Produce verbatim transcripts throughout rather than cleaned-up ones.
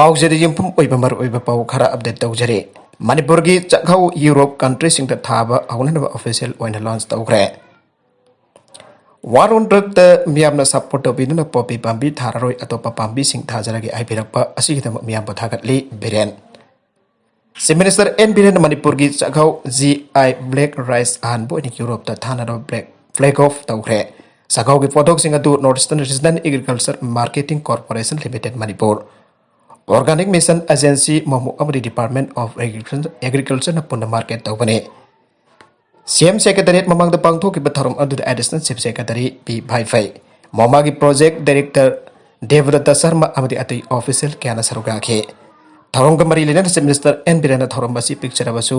ꯄꯥꯎꯁꯤꯗ ꯌꯨꯝꯐꯝ ꯑꯣꯏꯕ ꯃꯔꯨꯑꯣꯏꯕ ꯄꯥꯎ ꯈꯔ ꯑꯞꯗꯦꯠ ꯇꯧꯖꯔꯤ꯫ ꯃꯅꯤꯄꯨꯔꯒꯤ ꯆꯥꯛꯍꯧ ꯌꯨꯔꯣꯞ ꯀꯟꯇ꯭ꯔꯤꯁꯤꯡꯗ ꯊꯥꯕ ꯍꯧꯅꯅꯕ ꯑꯣꯐꯤꯁꯤꯌꯦꯜ ꯑꯣꯏꯅ ꯂꯣꯟꯆ ꯇꯧꯈ꯭ꯔꯦ꯫ ꯋꯥꯔ ꯑꯣꯟ ꯗ꯭ꯔꯛꯇ ꯃꯤꯌꯥꯝꯅ ꯁꯞꯄꯣꯔꯠ ꯇꯧꯕꯤꯗꯨꯅ ꯄꯣꯄꯤ ꯄꯥꯝꯕꯤ ꯊꯥꯔꯔꯣꯏ, ꯑꯇꯣꯞꯄ ꯄꯥꯝꯕꯤꯁꯤꯡ ꯊꯥꯖꯔꯒꯦ ꯍꯥꯏꯕꯤꯔꯛꯄ ꯑꯁꯤꯒꯤꯗꯃꯛ ꯃꯤꯌꯥꯝꯕꯨ ꯊꯥꯒꯠꯂꯤ ꯕꯤꯔꯦꯟ꯫ ꯆꯤꯐ ꯃꯤꯅꯤꯁꯇꯔ ꯑꯦꯟ ꯕꯤꯔꯦꯟꯅ ꯃꯅꯤꯄꯨꯔꯒꯤ ꯆꯥꯛꯍꯧ ꯖꯤ ꯑꯥꯏ ꯕ꯭ꯂꯦꯛ ꯔꯥꯏꯁ ꯑꯍꯥꯟꯕ ꯑꯣꯏꯅ ꯌꯨꯔꯣꯞꯇ ꯊꯥꯅꯅꯕ ꯕ꯭ꯂꯦꯛ ꯐ꯭ꯂꯦꯒ ꯑꯣꯐ ꯇꯧꯈ꯭ꯔꯦ꯫ ꯆꯥꯛꯍꯧꯒꯤ ꯄꯣꯠꯊꯣꯛꯁꯤꯡ ꯑꯗꯨ north eastern regional agriculture marketing corporation limited Manipur, organic mission agency momo ꯑꯃꯗꯤ ꯗꯤꯄꯥꯔꯠꯃꯦꯟ ꯑꯣꯐ ꯑꯦꯒ꯭ꯔꯤꯀꯜꯆꯔꯅ ꯄꯨꯟꯅ ꯃꯥꯔꯀꯦꯠ ꯇꯧꯕꯅꯤ꯫ ꯁꯤ ꯑꯦꯝ ꯁꯦꯀ꯭ꯔꯦꯇꯔꯤꯌꯦꯠ ꯃꯃꯥꯡꯗ ꯄꯥꯡꯊꯣꯛꯈꯤꯕ ꯊꯧꯔꯝ ꯑꯗꯨꯗ ꯑꯦꯗꯤꯁꯅꯦꯜ ꯆꯤꯐ ꯁꯦꯀ꯭ꯔꯦꯇꯔꯤ ꯄꯤ ꯚꯥꯏꯐꯩ, ꯃꯣꯃꯥꯒꯤ ꯄ꯭ꯔꯣꯖꯦꯛ ꯗꯥꯏꯔꯦꯛꯇꯔ ꯗꯦꯕꯗꯠꯇ ꯁꯔꯃ ꯑꯃꯗꯤ ꯑꯇꯩ ꯑꯣꯐꯤꯁꯤꯌꯦꯜ ꯀꯌꯥꯅ ꯁꯔꯨꯛ ꯌꯥꯈꯤ꯫ ꯊꯧꯔꯝꯒ ꯃꯔꯤ ꯂꯩꯅꯅ ꯆꯤꯐ ꯃꯤꯅꯤꯁꯇꯔ ꯑꯦꯟ ꯕꯤꯔꯦꯟꯅ ꯊꯧꯔꯝ ꯑꯁꯤ ꯄꯤꯛꯆꯔꯕꯁꯨ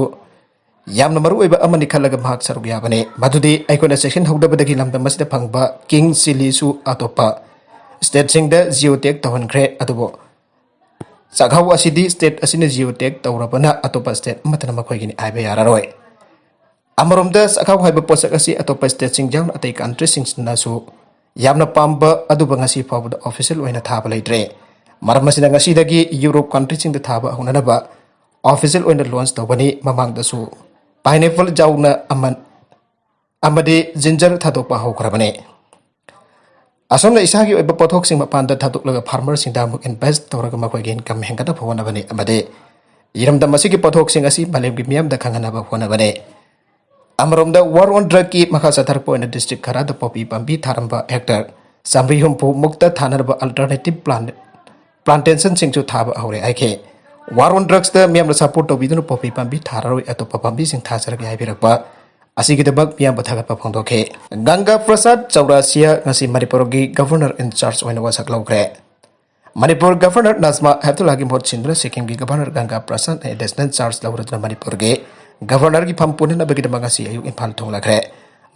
ꯌꯥꯝꯅ ꯃꯔꯨꯑꯣꯏꯕ ꯑꯃꯅꯤ ꯈꯜꯂꯒ ꯃꯍꯥꯛ ꯁꯔꯨꯛ ꯌꯥꯕꯅꯤ꯫ ꯃꯗꯨꯗꯤ ꯑꯩꯈꯣꯏꯅ ꯆꯦꯛꯁꯤꯟꯍꯧꯗꯕꯗꯒꯤ ꯂꯝꯗꯝ ꯑꯁꯤꯗ ꯐꯪꯕ ꯀꯤꯡ ꯆꯤꯂꯤꯁꯨ ꯑꯇꯣꯞꯄ ꯁ꯭ꯇꯦꯠꯁꯤꯡꯗ ꯖꯤꯑꯣ ꯇꯦꯒ ꯇꯧꯍꯟꯈ꯭ꯔꯦ, ꯑꯗꯨꯕꯨ ꯆꯥꯛꯍꯧ ꯑꯁꯤꯗꯤ ꯁ꯭ꯇꯦꯠ ꯑꯁꯤꯅ ꯖꯤꯑꯣ ꯇꯦꯒ ꯇꯧꯔꯕꯅ ꯑꯇꯣꯞꯄ ꯁ꯭ꯇꯦꯠ ꯑꯃꯠꯇꯅ ꯃꯈꯣꯏꯒꯤꯅꯤ ꯍꯥꯏꯕ ꯌꯥꯔꯔꯣꯏ꯫ ꯑꯃꯔꯣꯝꯗ ꯆꯥꯛꯍꯧ ꯍꯥꯏꯕ ꯄꯣꯠꯁꯛ ꯑꯁꯤ ꯑꯇꯣꯞꯄ ꯁ꯭ꯇꯦꯠꯁꯤꯡ ꯌꯥꯎꯅ ꯑꯇꯩ ꯀꯟꯇ꯭ꯔꯤꯁꯤꯡꯁꯤꯅꯁꯨ ꯌꯥꯝꯅ ꯄꯥꯝꯕ ꯑꯗꯨꯕꯨ ꯉꯁꯤ ꯐꯥꯎꯕꯗ ꯑꯣꯐꯤꯁꯤꯌꯦꯜ ꯑꯣꯏꯅ ꯊꯥꯕ ꯂꯩꯇ꯭ꯔꯦ꯫ ꯃꯔꯝ ꯑꯁꯤꯅ ꯉꯁꯤꯗꯒꯤ ꯌꯨꯔꯣꯞ ꯀꯟꯇ꯭ꯔꯤꯁꯤꯡꯗ ꯊꯥꯕ ꯍꯧꯅꯅꯕ ꯑꯣꯐꯤꯁꯤꯌꯦꯜ ꯑꯣꯏꯅ ꯂꯣꯟꯆ ꯇꯧꯒꯅꯤ꯫ ꯃꯃꯥꯡꯗꯁꯨ ꯄꯥꯏꯅꯦꯄꯜ ꯌꯥꯎꯅ ꯑꯃ ꯑꯃꯗꯤ ꯖꯤꯟꯖꯔ ꯊꯥꯗꯣꯛꯄ ꯍꯧꯈ꯭ꯔꯕꯅꯤ꯫ ꯑꯁꯣꯝꯅ ꯏꯁꯥꯒꯤ ꯑꯣꯏꯕ ꯄꯣꯠꯊꯣꯛꯁꯤꯡ ꯃꯄꯥꯟꯗ ꯊꯥꯗꯣꯛꯂꯒ ꯐꯥꯔꯃꯔꯁꯤꯡꯗ ꯑꯃꯨꯛ ꯏꯟꯚꯦꯁ꯭ꯠ ꯇꯧꯔꯒ ꯃꯈꯣꯏꯒꯤ ꯏꯟꯀꯝ ꯍꯦꯟꯒꯠꯅꯕ ꯍꯣꯠꯅꯕꯅꯤ ꯑꯃꯗꯤ ꯏꯔꯝꯗꯝ ꯑꯁꯤꯒꯤ ꯄꯣꯠꯊꯣꯛꯁꯤꯡ ꯑꯁꯤ ꯃꯥꯂꯦꯝꯒꯤ ꯃꯤꯌꯥꯝꯗ ꯈꯪꯍꯟꯅꯕ ꯍꯣꯠꯅꯕꯅꯤ꯫ ꯑꯃꯔꯣꯝꯗ ꯋꯥꯔ ꯑꯣꯟ ꯗ꯭ꯔꯛꯀꯤ ꯃꯈꯥ ꯆꯠꯊꯔꯛꯄ ꯑꯣꯏꯅ ꯗꯤꯁꯇ꯭ꯔꯤꯛ ꯈꯔꯗ ꯄꯣꯄꯤ ꯄꯥꯝꯕꯤ ꯊꯥꯔꯝꯕ ꯍꯦꯛꯇꯔ ꯆꯥꯃꯔꯤ ꯍꯨꯝꯐꯨ ꯃꯨꯛꯇ ꯊꯥꯅꯅꯕ ꯑꯜꯇꯔꯅꯦꯇꯤꯚ ꯄ꯭ꯂꯥꯟ ꯄ꯭ꯂꯥꯟꯇꯦꯁꯟꯁꯤꯡꯁꯨ ꯊꯥꯕ ꯍꯧꯔꯦ ꯍꯥꯏꯈꯤ꯫ ꯋꯥꯔ ꯑꯣꯟ ꯗ꯭ꯔꯛꯁꯇ ꯃꯤꯌꯥꯝꯅ ꯁꯄꯣꯔꯠ ꯇꯧꯕꯤꯗꯨꯅ ꯄꯣꯄꯤ ꯄꯥꯝꯕꯤ ꯊꯥꯔꯔꯣꯏ, ꯑꯇꯣꯞꯄ ꯄꯥꯝꯕꯤꯁꯤꯡ ꯊꯥꯖꯔꯒꯦ ꯍꯥꯏꯕꯤꯔꯛꯄ ꯑꯁꯤꯒꯤꯗꯃꯛ ꯃꯤꯌꯥꯝꯕ ꯊꯥꯒꯠꯄ ꯐꯣꯡꯗꯣꯛꯈꯤ꯫ ꯒꯪꯒꯥ ꯄ꯭ꯔꯁꯥꯗ ꯆꯧꯔꯥꯁꯤꯌꯥ ꯉꯁꯤ ꯃꯅꯤꯄꯨꯔꯒꯤ ꯒꯚꯔꯅꯔ ꯏꯟ ꯆꯥꯔꯖ ꯑꯣꯏꯅ ꯋꯥꯁꯛ ꯂꯧꯈ꯭ꯔꯦ꯫ ꯃꯅꯤꯄꯨꯔ ꯒꯚꯔꯅꯔ ꯅꯥꯖꯃꯥ ꯍꯦꯞꯇꯨꯂꯥꯒꯤ ꯃꯍꯨꯠ ꯁꯤꯟꯗꯨꯅ ꯁꯤꯛꯀꯤꯝꯒꯤ ꯒꯚꯔꯅꯔ ꯒꯪꯒꯥ ꯄ꯭ꯔꯁꯥꯗꯅ ꯑꯦꯗꯤꯁꯅꯦꯜ ꯆꯥꯔꯖ ꯂꯧꯔꯗꯨꯅ ꯃꯅꯤꯄꯨꯔꯒꯤ ꯒꯚꯔꯅꯔꯒꯤ ꯐꯝ ꯄꯨꯅꯅꯕꯒꯤꯗꯃꯛ ꯉꯁꯤ ꯑꯌꯨꯛ ꯏꯝꯐꯥꯜ ꯊꯨꯡꯂꯈ꯭ꯔꯦ꯫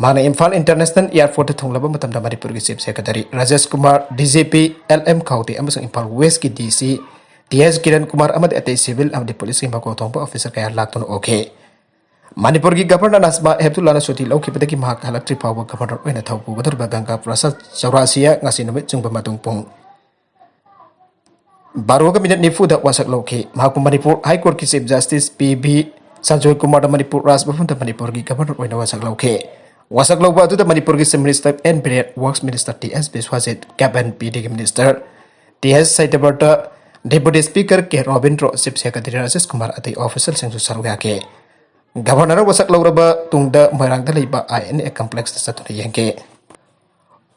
ꯃꯍꯥꯛꯅ ꯏꯝꯐꯥꯜ ꯏꯟꯇꯔꯅꯦꯁꯅꯦꯜ ꯑꯦꯌꯔꯄꯣꯔꯠꯇ ꯊꯨꯡꯂꯕ ꯃꯇꯝꯗ ꯃꯅꯤꯄꯨꯔꯒꯤ chief secretary Rajesh Kumar, D G P L M ꯈꯥꯎꯇꯦ ꯑꯃꯁꯨꯡ ꯏꯝꯐꯥꯜ ꯋꯦꯁꯀꯤ ꯗꯤ ꯁꯤ ꯇꯤ ꯑꯦꯁ ꯀꯤꯔꯟ ꯀꯨꯃꯥꯔ ꯑꯃꯗꯤ ꯑꯇꯩ ꯁꯤꯚꯤꯜ ꯑꯃꯗꯤ ꯄꯨꯂꯤꯁꯀꯤ ꯃꯀꯣꯛ ꯊꯣꯡꯕ ꯑꯣꯐꯤꯁꯔ ꯀꯌꯥ ꯂꯥꯛꯇꯨꯅ ꯑꯣꯛꯈꯤ꯫ ꯃꯅꯤꯄꯨꯔꯒꯤ ꯒꯚꯔꯅꯔ ꯅꯥꯖꯃꯥ ꯍꯦꯞꯇꯨꯂꯥꯅ ꯁꯨꯇꯤ ꯂꯧꯈꯤꯕꯗꯒꯤ ꯃꯍꯥꯛ ꯍꯜꯂꯛꯇ꯭ꯔꯤ ꯐꯥꯎꯕ ꯒꯚꯔꯅꯔ ꯑꯣꯏꯅ ꯊꯧ ꯄꯨꯒꯗꯧꯔꯤꯕ ꯒꯪꯒꯥ ꯄ꯭ꯔꯁꯥꯗ ꯆꯧꯔꯥꯁꯤꯌꯥ ꯉꯁꯤ ꯅꯨꯃꯤꯠ ꯆꯨꯡꯕ ꯃꯇꯨꯡ ꯄꯨꯡ ꯕꯥꯔꯣꯒ ꯃꯤꯅꯤꯠ ꯅꯤꯐꯨꯗ ꯋꯥꯁꯛ ꯂꯧꯈꯤ꯫ ꯃꯍꯥꯛꯄꯨ ꯃꯅꯤꯄꯨꯔ ꯍꯥꯏ ꯀꯣꯔꯠꯀꯤ chief justice P V Sanjay ꯀꯨꯃꯥꯔꯗ ꯃꯅꯤꯄꯨꯔ ꯔꯥꯖ ꯚꯕꯟꯗ ꯃꯅꯤꯄꯨꯔꯒꯤ ꯒꯚꯔꯅꯔ ꯑꯣꯏꯅ ꯋꯥꯁꯛ ꯂꯧꯈꯤ꯫ ꯋꯥꯁꯛ ꯂꯧꯕ ꯑꯗꯨꯗ ꯃꯅꯤꯄꯨꯔꯒꯤ chief minister N Biren, works minister T S Biswajit, CAF and P ꯗꯤꯒꯤ minister T S Satyabrata, deputy speaker K Robindro, chief secretary Rajesh Kumar ꯑꯇꯩ ꯑꯣꯐꯤꯁꯤꯌꯦꯜꯁꯤꯡꯁꯨ ꯁꯔꯨꯛ ꯌꯥꯈꯤ꯫ ꯒꯚꯔꯅꯔ ꯋꯥꯁꯛ ꯂꯧꯔꯕ ꯇꯨꯡꯗ ꯃꯣꯏꯔꯥꯡꯗ ꯂꯩꯕ ꯑꯥꯏ ꯑꯦꯟ ꯑꯦ ꯀꯝꯄ꯭ꯂꯦꯛꯁꯇ ꯆꯠꯇꯨꯅ ꯌꯦꯡꯈꯤ꯫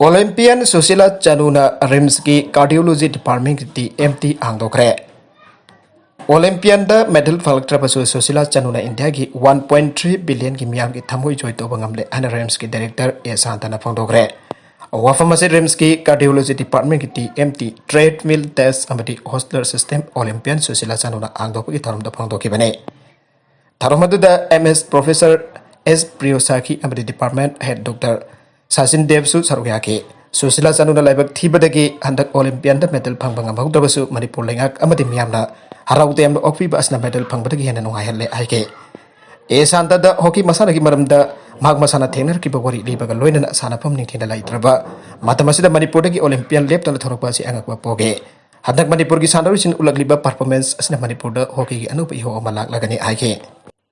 ꯑꯣꯂꯤꯝꯄꯤꯌꯟ ꯁꯨꯁꯤꯂꯥ ꯆꯅꯨꯅ ꯔꯤꯝꯁꯀꯤ ꯀꯥꯔꯗꯤꯑꯣꯂꯣꯖꯤ ꯗꯤꯄꯥꯔꯠꯃꯦꯟꯒꯤ T M T ꯍꯥꯡꯗꯣꯛꯈ꯭ꯔꯦ꯫ ꯑꯣꯂꯤꯝꯄꯤꯌꯟꯗ medal ꯐꯪꯂꯛꯇ꯭ꯔꯕꯁꯨ Sushila ꯆꯅꯨꯅ ꯏꯟꯗꯤꯌꯥꯒꯤ ꯋꯥꯟ ꯄꯣꯏꯟ ꯊ꯭ꯔꯤ ꯕꯤꯂꯤꯌꯟꯒꯤ ꯃꯤꯌꯥꯝꯒꯤ ꯊꯃꯣꯏ ꯖꯣꯏ ꯇꯧꯕ ꯉꯝꯂꯦ ꯍꯥꯏꯅ ꯔꯤꯝꯁꯀꯤ ꯗꯥꯏꯔꯦꯛꯇꯔ ꯑꯦ ꯁꯥꯟꯇꯅ ꯐꯣꯡꯗꯣꯛꯈ꯭ꯔꯦ꯫ ꯋꯥꯐꯝ ꯑꯁꯤ ꯔꯤꯝꯁꯀꯤ ꯀꯥꯔꯗꯤꯑꯣꯂꯣꯖꯤ ꯗꯤꯄꯥꯔꯠꯃꯦꯟꯒꯤ ꯇꯤ ꯑꯦꯝ ꯇꯤ, ꯇ꯭ꯔꯦꯗꯃꯤꯜ ꯇꯦꯁ ꯑꯃꯗꯤ ꯍꯣꯁꯇꯔ ꯁꯤꯁꯇꯦꯝ ꯑꯣꯂꯤꯝꯄꯤꯌꯟ ꯁꯨꯁꯤꯂꯥ ꯆꯅꯨꯅ ꯍꯥꯡꯗꯣꯛꯄꯒꯤ ꯊꯧꯔꯝꯗ ꯐꯣꯡꯗꯣꯛꯈꯤꯕꯅꯤ꯫ ꯊꯧꯔꯝ ꯑꯗꯨꯗ ꯑꯦꯝ ꯑꯦꯁ ꯄ꯭ꯔꯣꯐꯦꯁꯔ ꯑꯦꯁ ꯄ꯭ꯔꯤꯌꯣꯁꯥꯈꯤ ꯑꯃꯗꯤ ꯗꯤꯄꯥꯔꯠꯃꯦꯟ ꯍꯦꯗ ꯗꯣꯛꯇꯔ ꯁꯥꯆꯤꯟ ꯗꯦꯕꯁꯨ ꯁꯔꯨꯛ ꯌꯥꯈꯤ꯫ ꯁꯨꯁꯤꯂꯥ ꯆꯅꯨꯅ ꯂꯥꯏꯕꯛ ꯊꯤꯕꯗꯒꯤ ꯍꯟꯗꯛ ꯑꯣꯂꯤꯝꯄꯤꯌꯥꯟꯗ ꯃꯦꯗꯜ ꯐꯪꯕ ꯉꯝꯍꯧꯗ꯭ꯔꯕꯁꯨ ꯃꯅꯤꯄꯨꯔ ꯂꯩꯉꯥꯛ ꯑꯃꯗꯤ ꯃꯤꯌꯥꯝꯅ ꯍꯔꯥꯎ ꯇꯌꯥꯝꯅ ꯑꯣꯛꯄꯤꯕ ꯑꯁꯤꯅ ꯃꯦꯗꯜ ꯐꯪꯕꯗꯒꯤ ꯍꯦꯟꯅ ꯅꯨꯡꯉꯥꯏꯍꯜꯂꯦ ꯍꯥꯏꯈꯤ꯫ ꯑꯦ ꯁꯥꯟꯇꯗ ꯍꯣꯀꯤ ꯃꯁꯥꯟꯅꯒꯤ ꯃꯔꯝꯗ ꯃꯍꯥꯛ ꯃꯁꯥꯅ ꯊꯦꯡꯅꯔꯛꯈꯤꯕ ꯋꯥꯔꯤ ꯂꯤꯕꯒ ꯂꯣꯏꯅꯅ ꯁꯥꯟꯅꯐꯝ ꯅꯤꯡꯊꯤꯅ ꯂꯩꯇ꯭ꯔꯕ ꯃꯇꯝ ꯑꯁꯤꯗ ꯃꯅꯤꯄꯨꯔꯗꯒꯤ ꯑꯣꯂꯤꯝꯄꯤꯌꯥꯟ ꯂꯦꯞꯇꯅ ꯊꯣꯔꯛꯄ ꯑꯁꯤ ꯑꯉꯛꯄ ꯄꯣꯛꯏ꯫ ꯍꯟꯗꯛ ꯃꯅꯤꯄꯨꯔꯒꯤ ꯁꯥꯟꯅꯔꯣꯏꯁꯤꯡꯅ ꯎꯠꯂꯛꯂꯤꯕ ꯄꯔꯐꯣꯔꯃꯦꯟꯁ ꯑꯁꯤꯅ ꯃꯅꯤꯄꯨꯔꯗ ꯍꯣꯀꯤꯒꯤ ꯑꯅꯧꯕ ꯏꯍꯧ ꯑꯃ ꯂꯥꯛꯂꯒꯅꯤ ꯍꯥꯏꯈꯤ꯫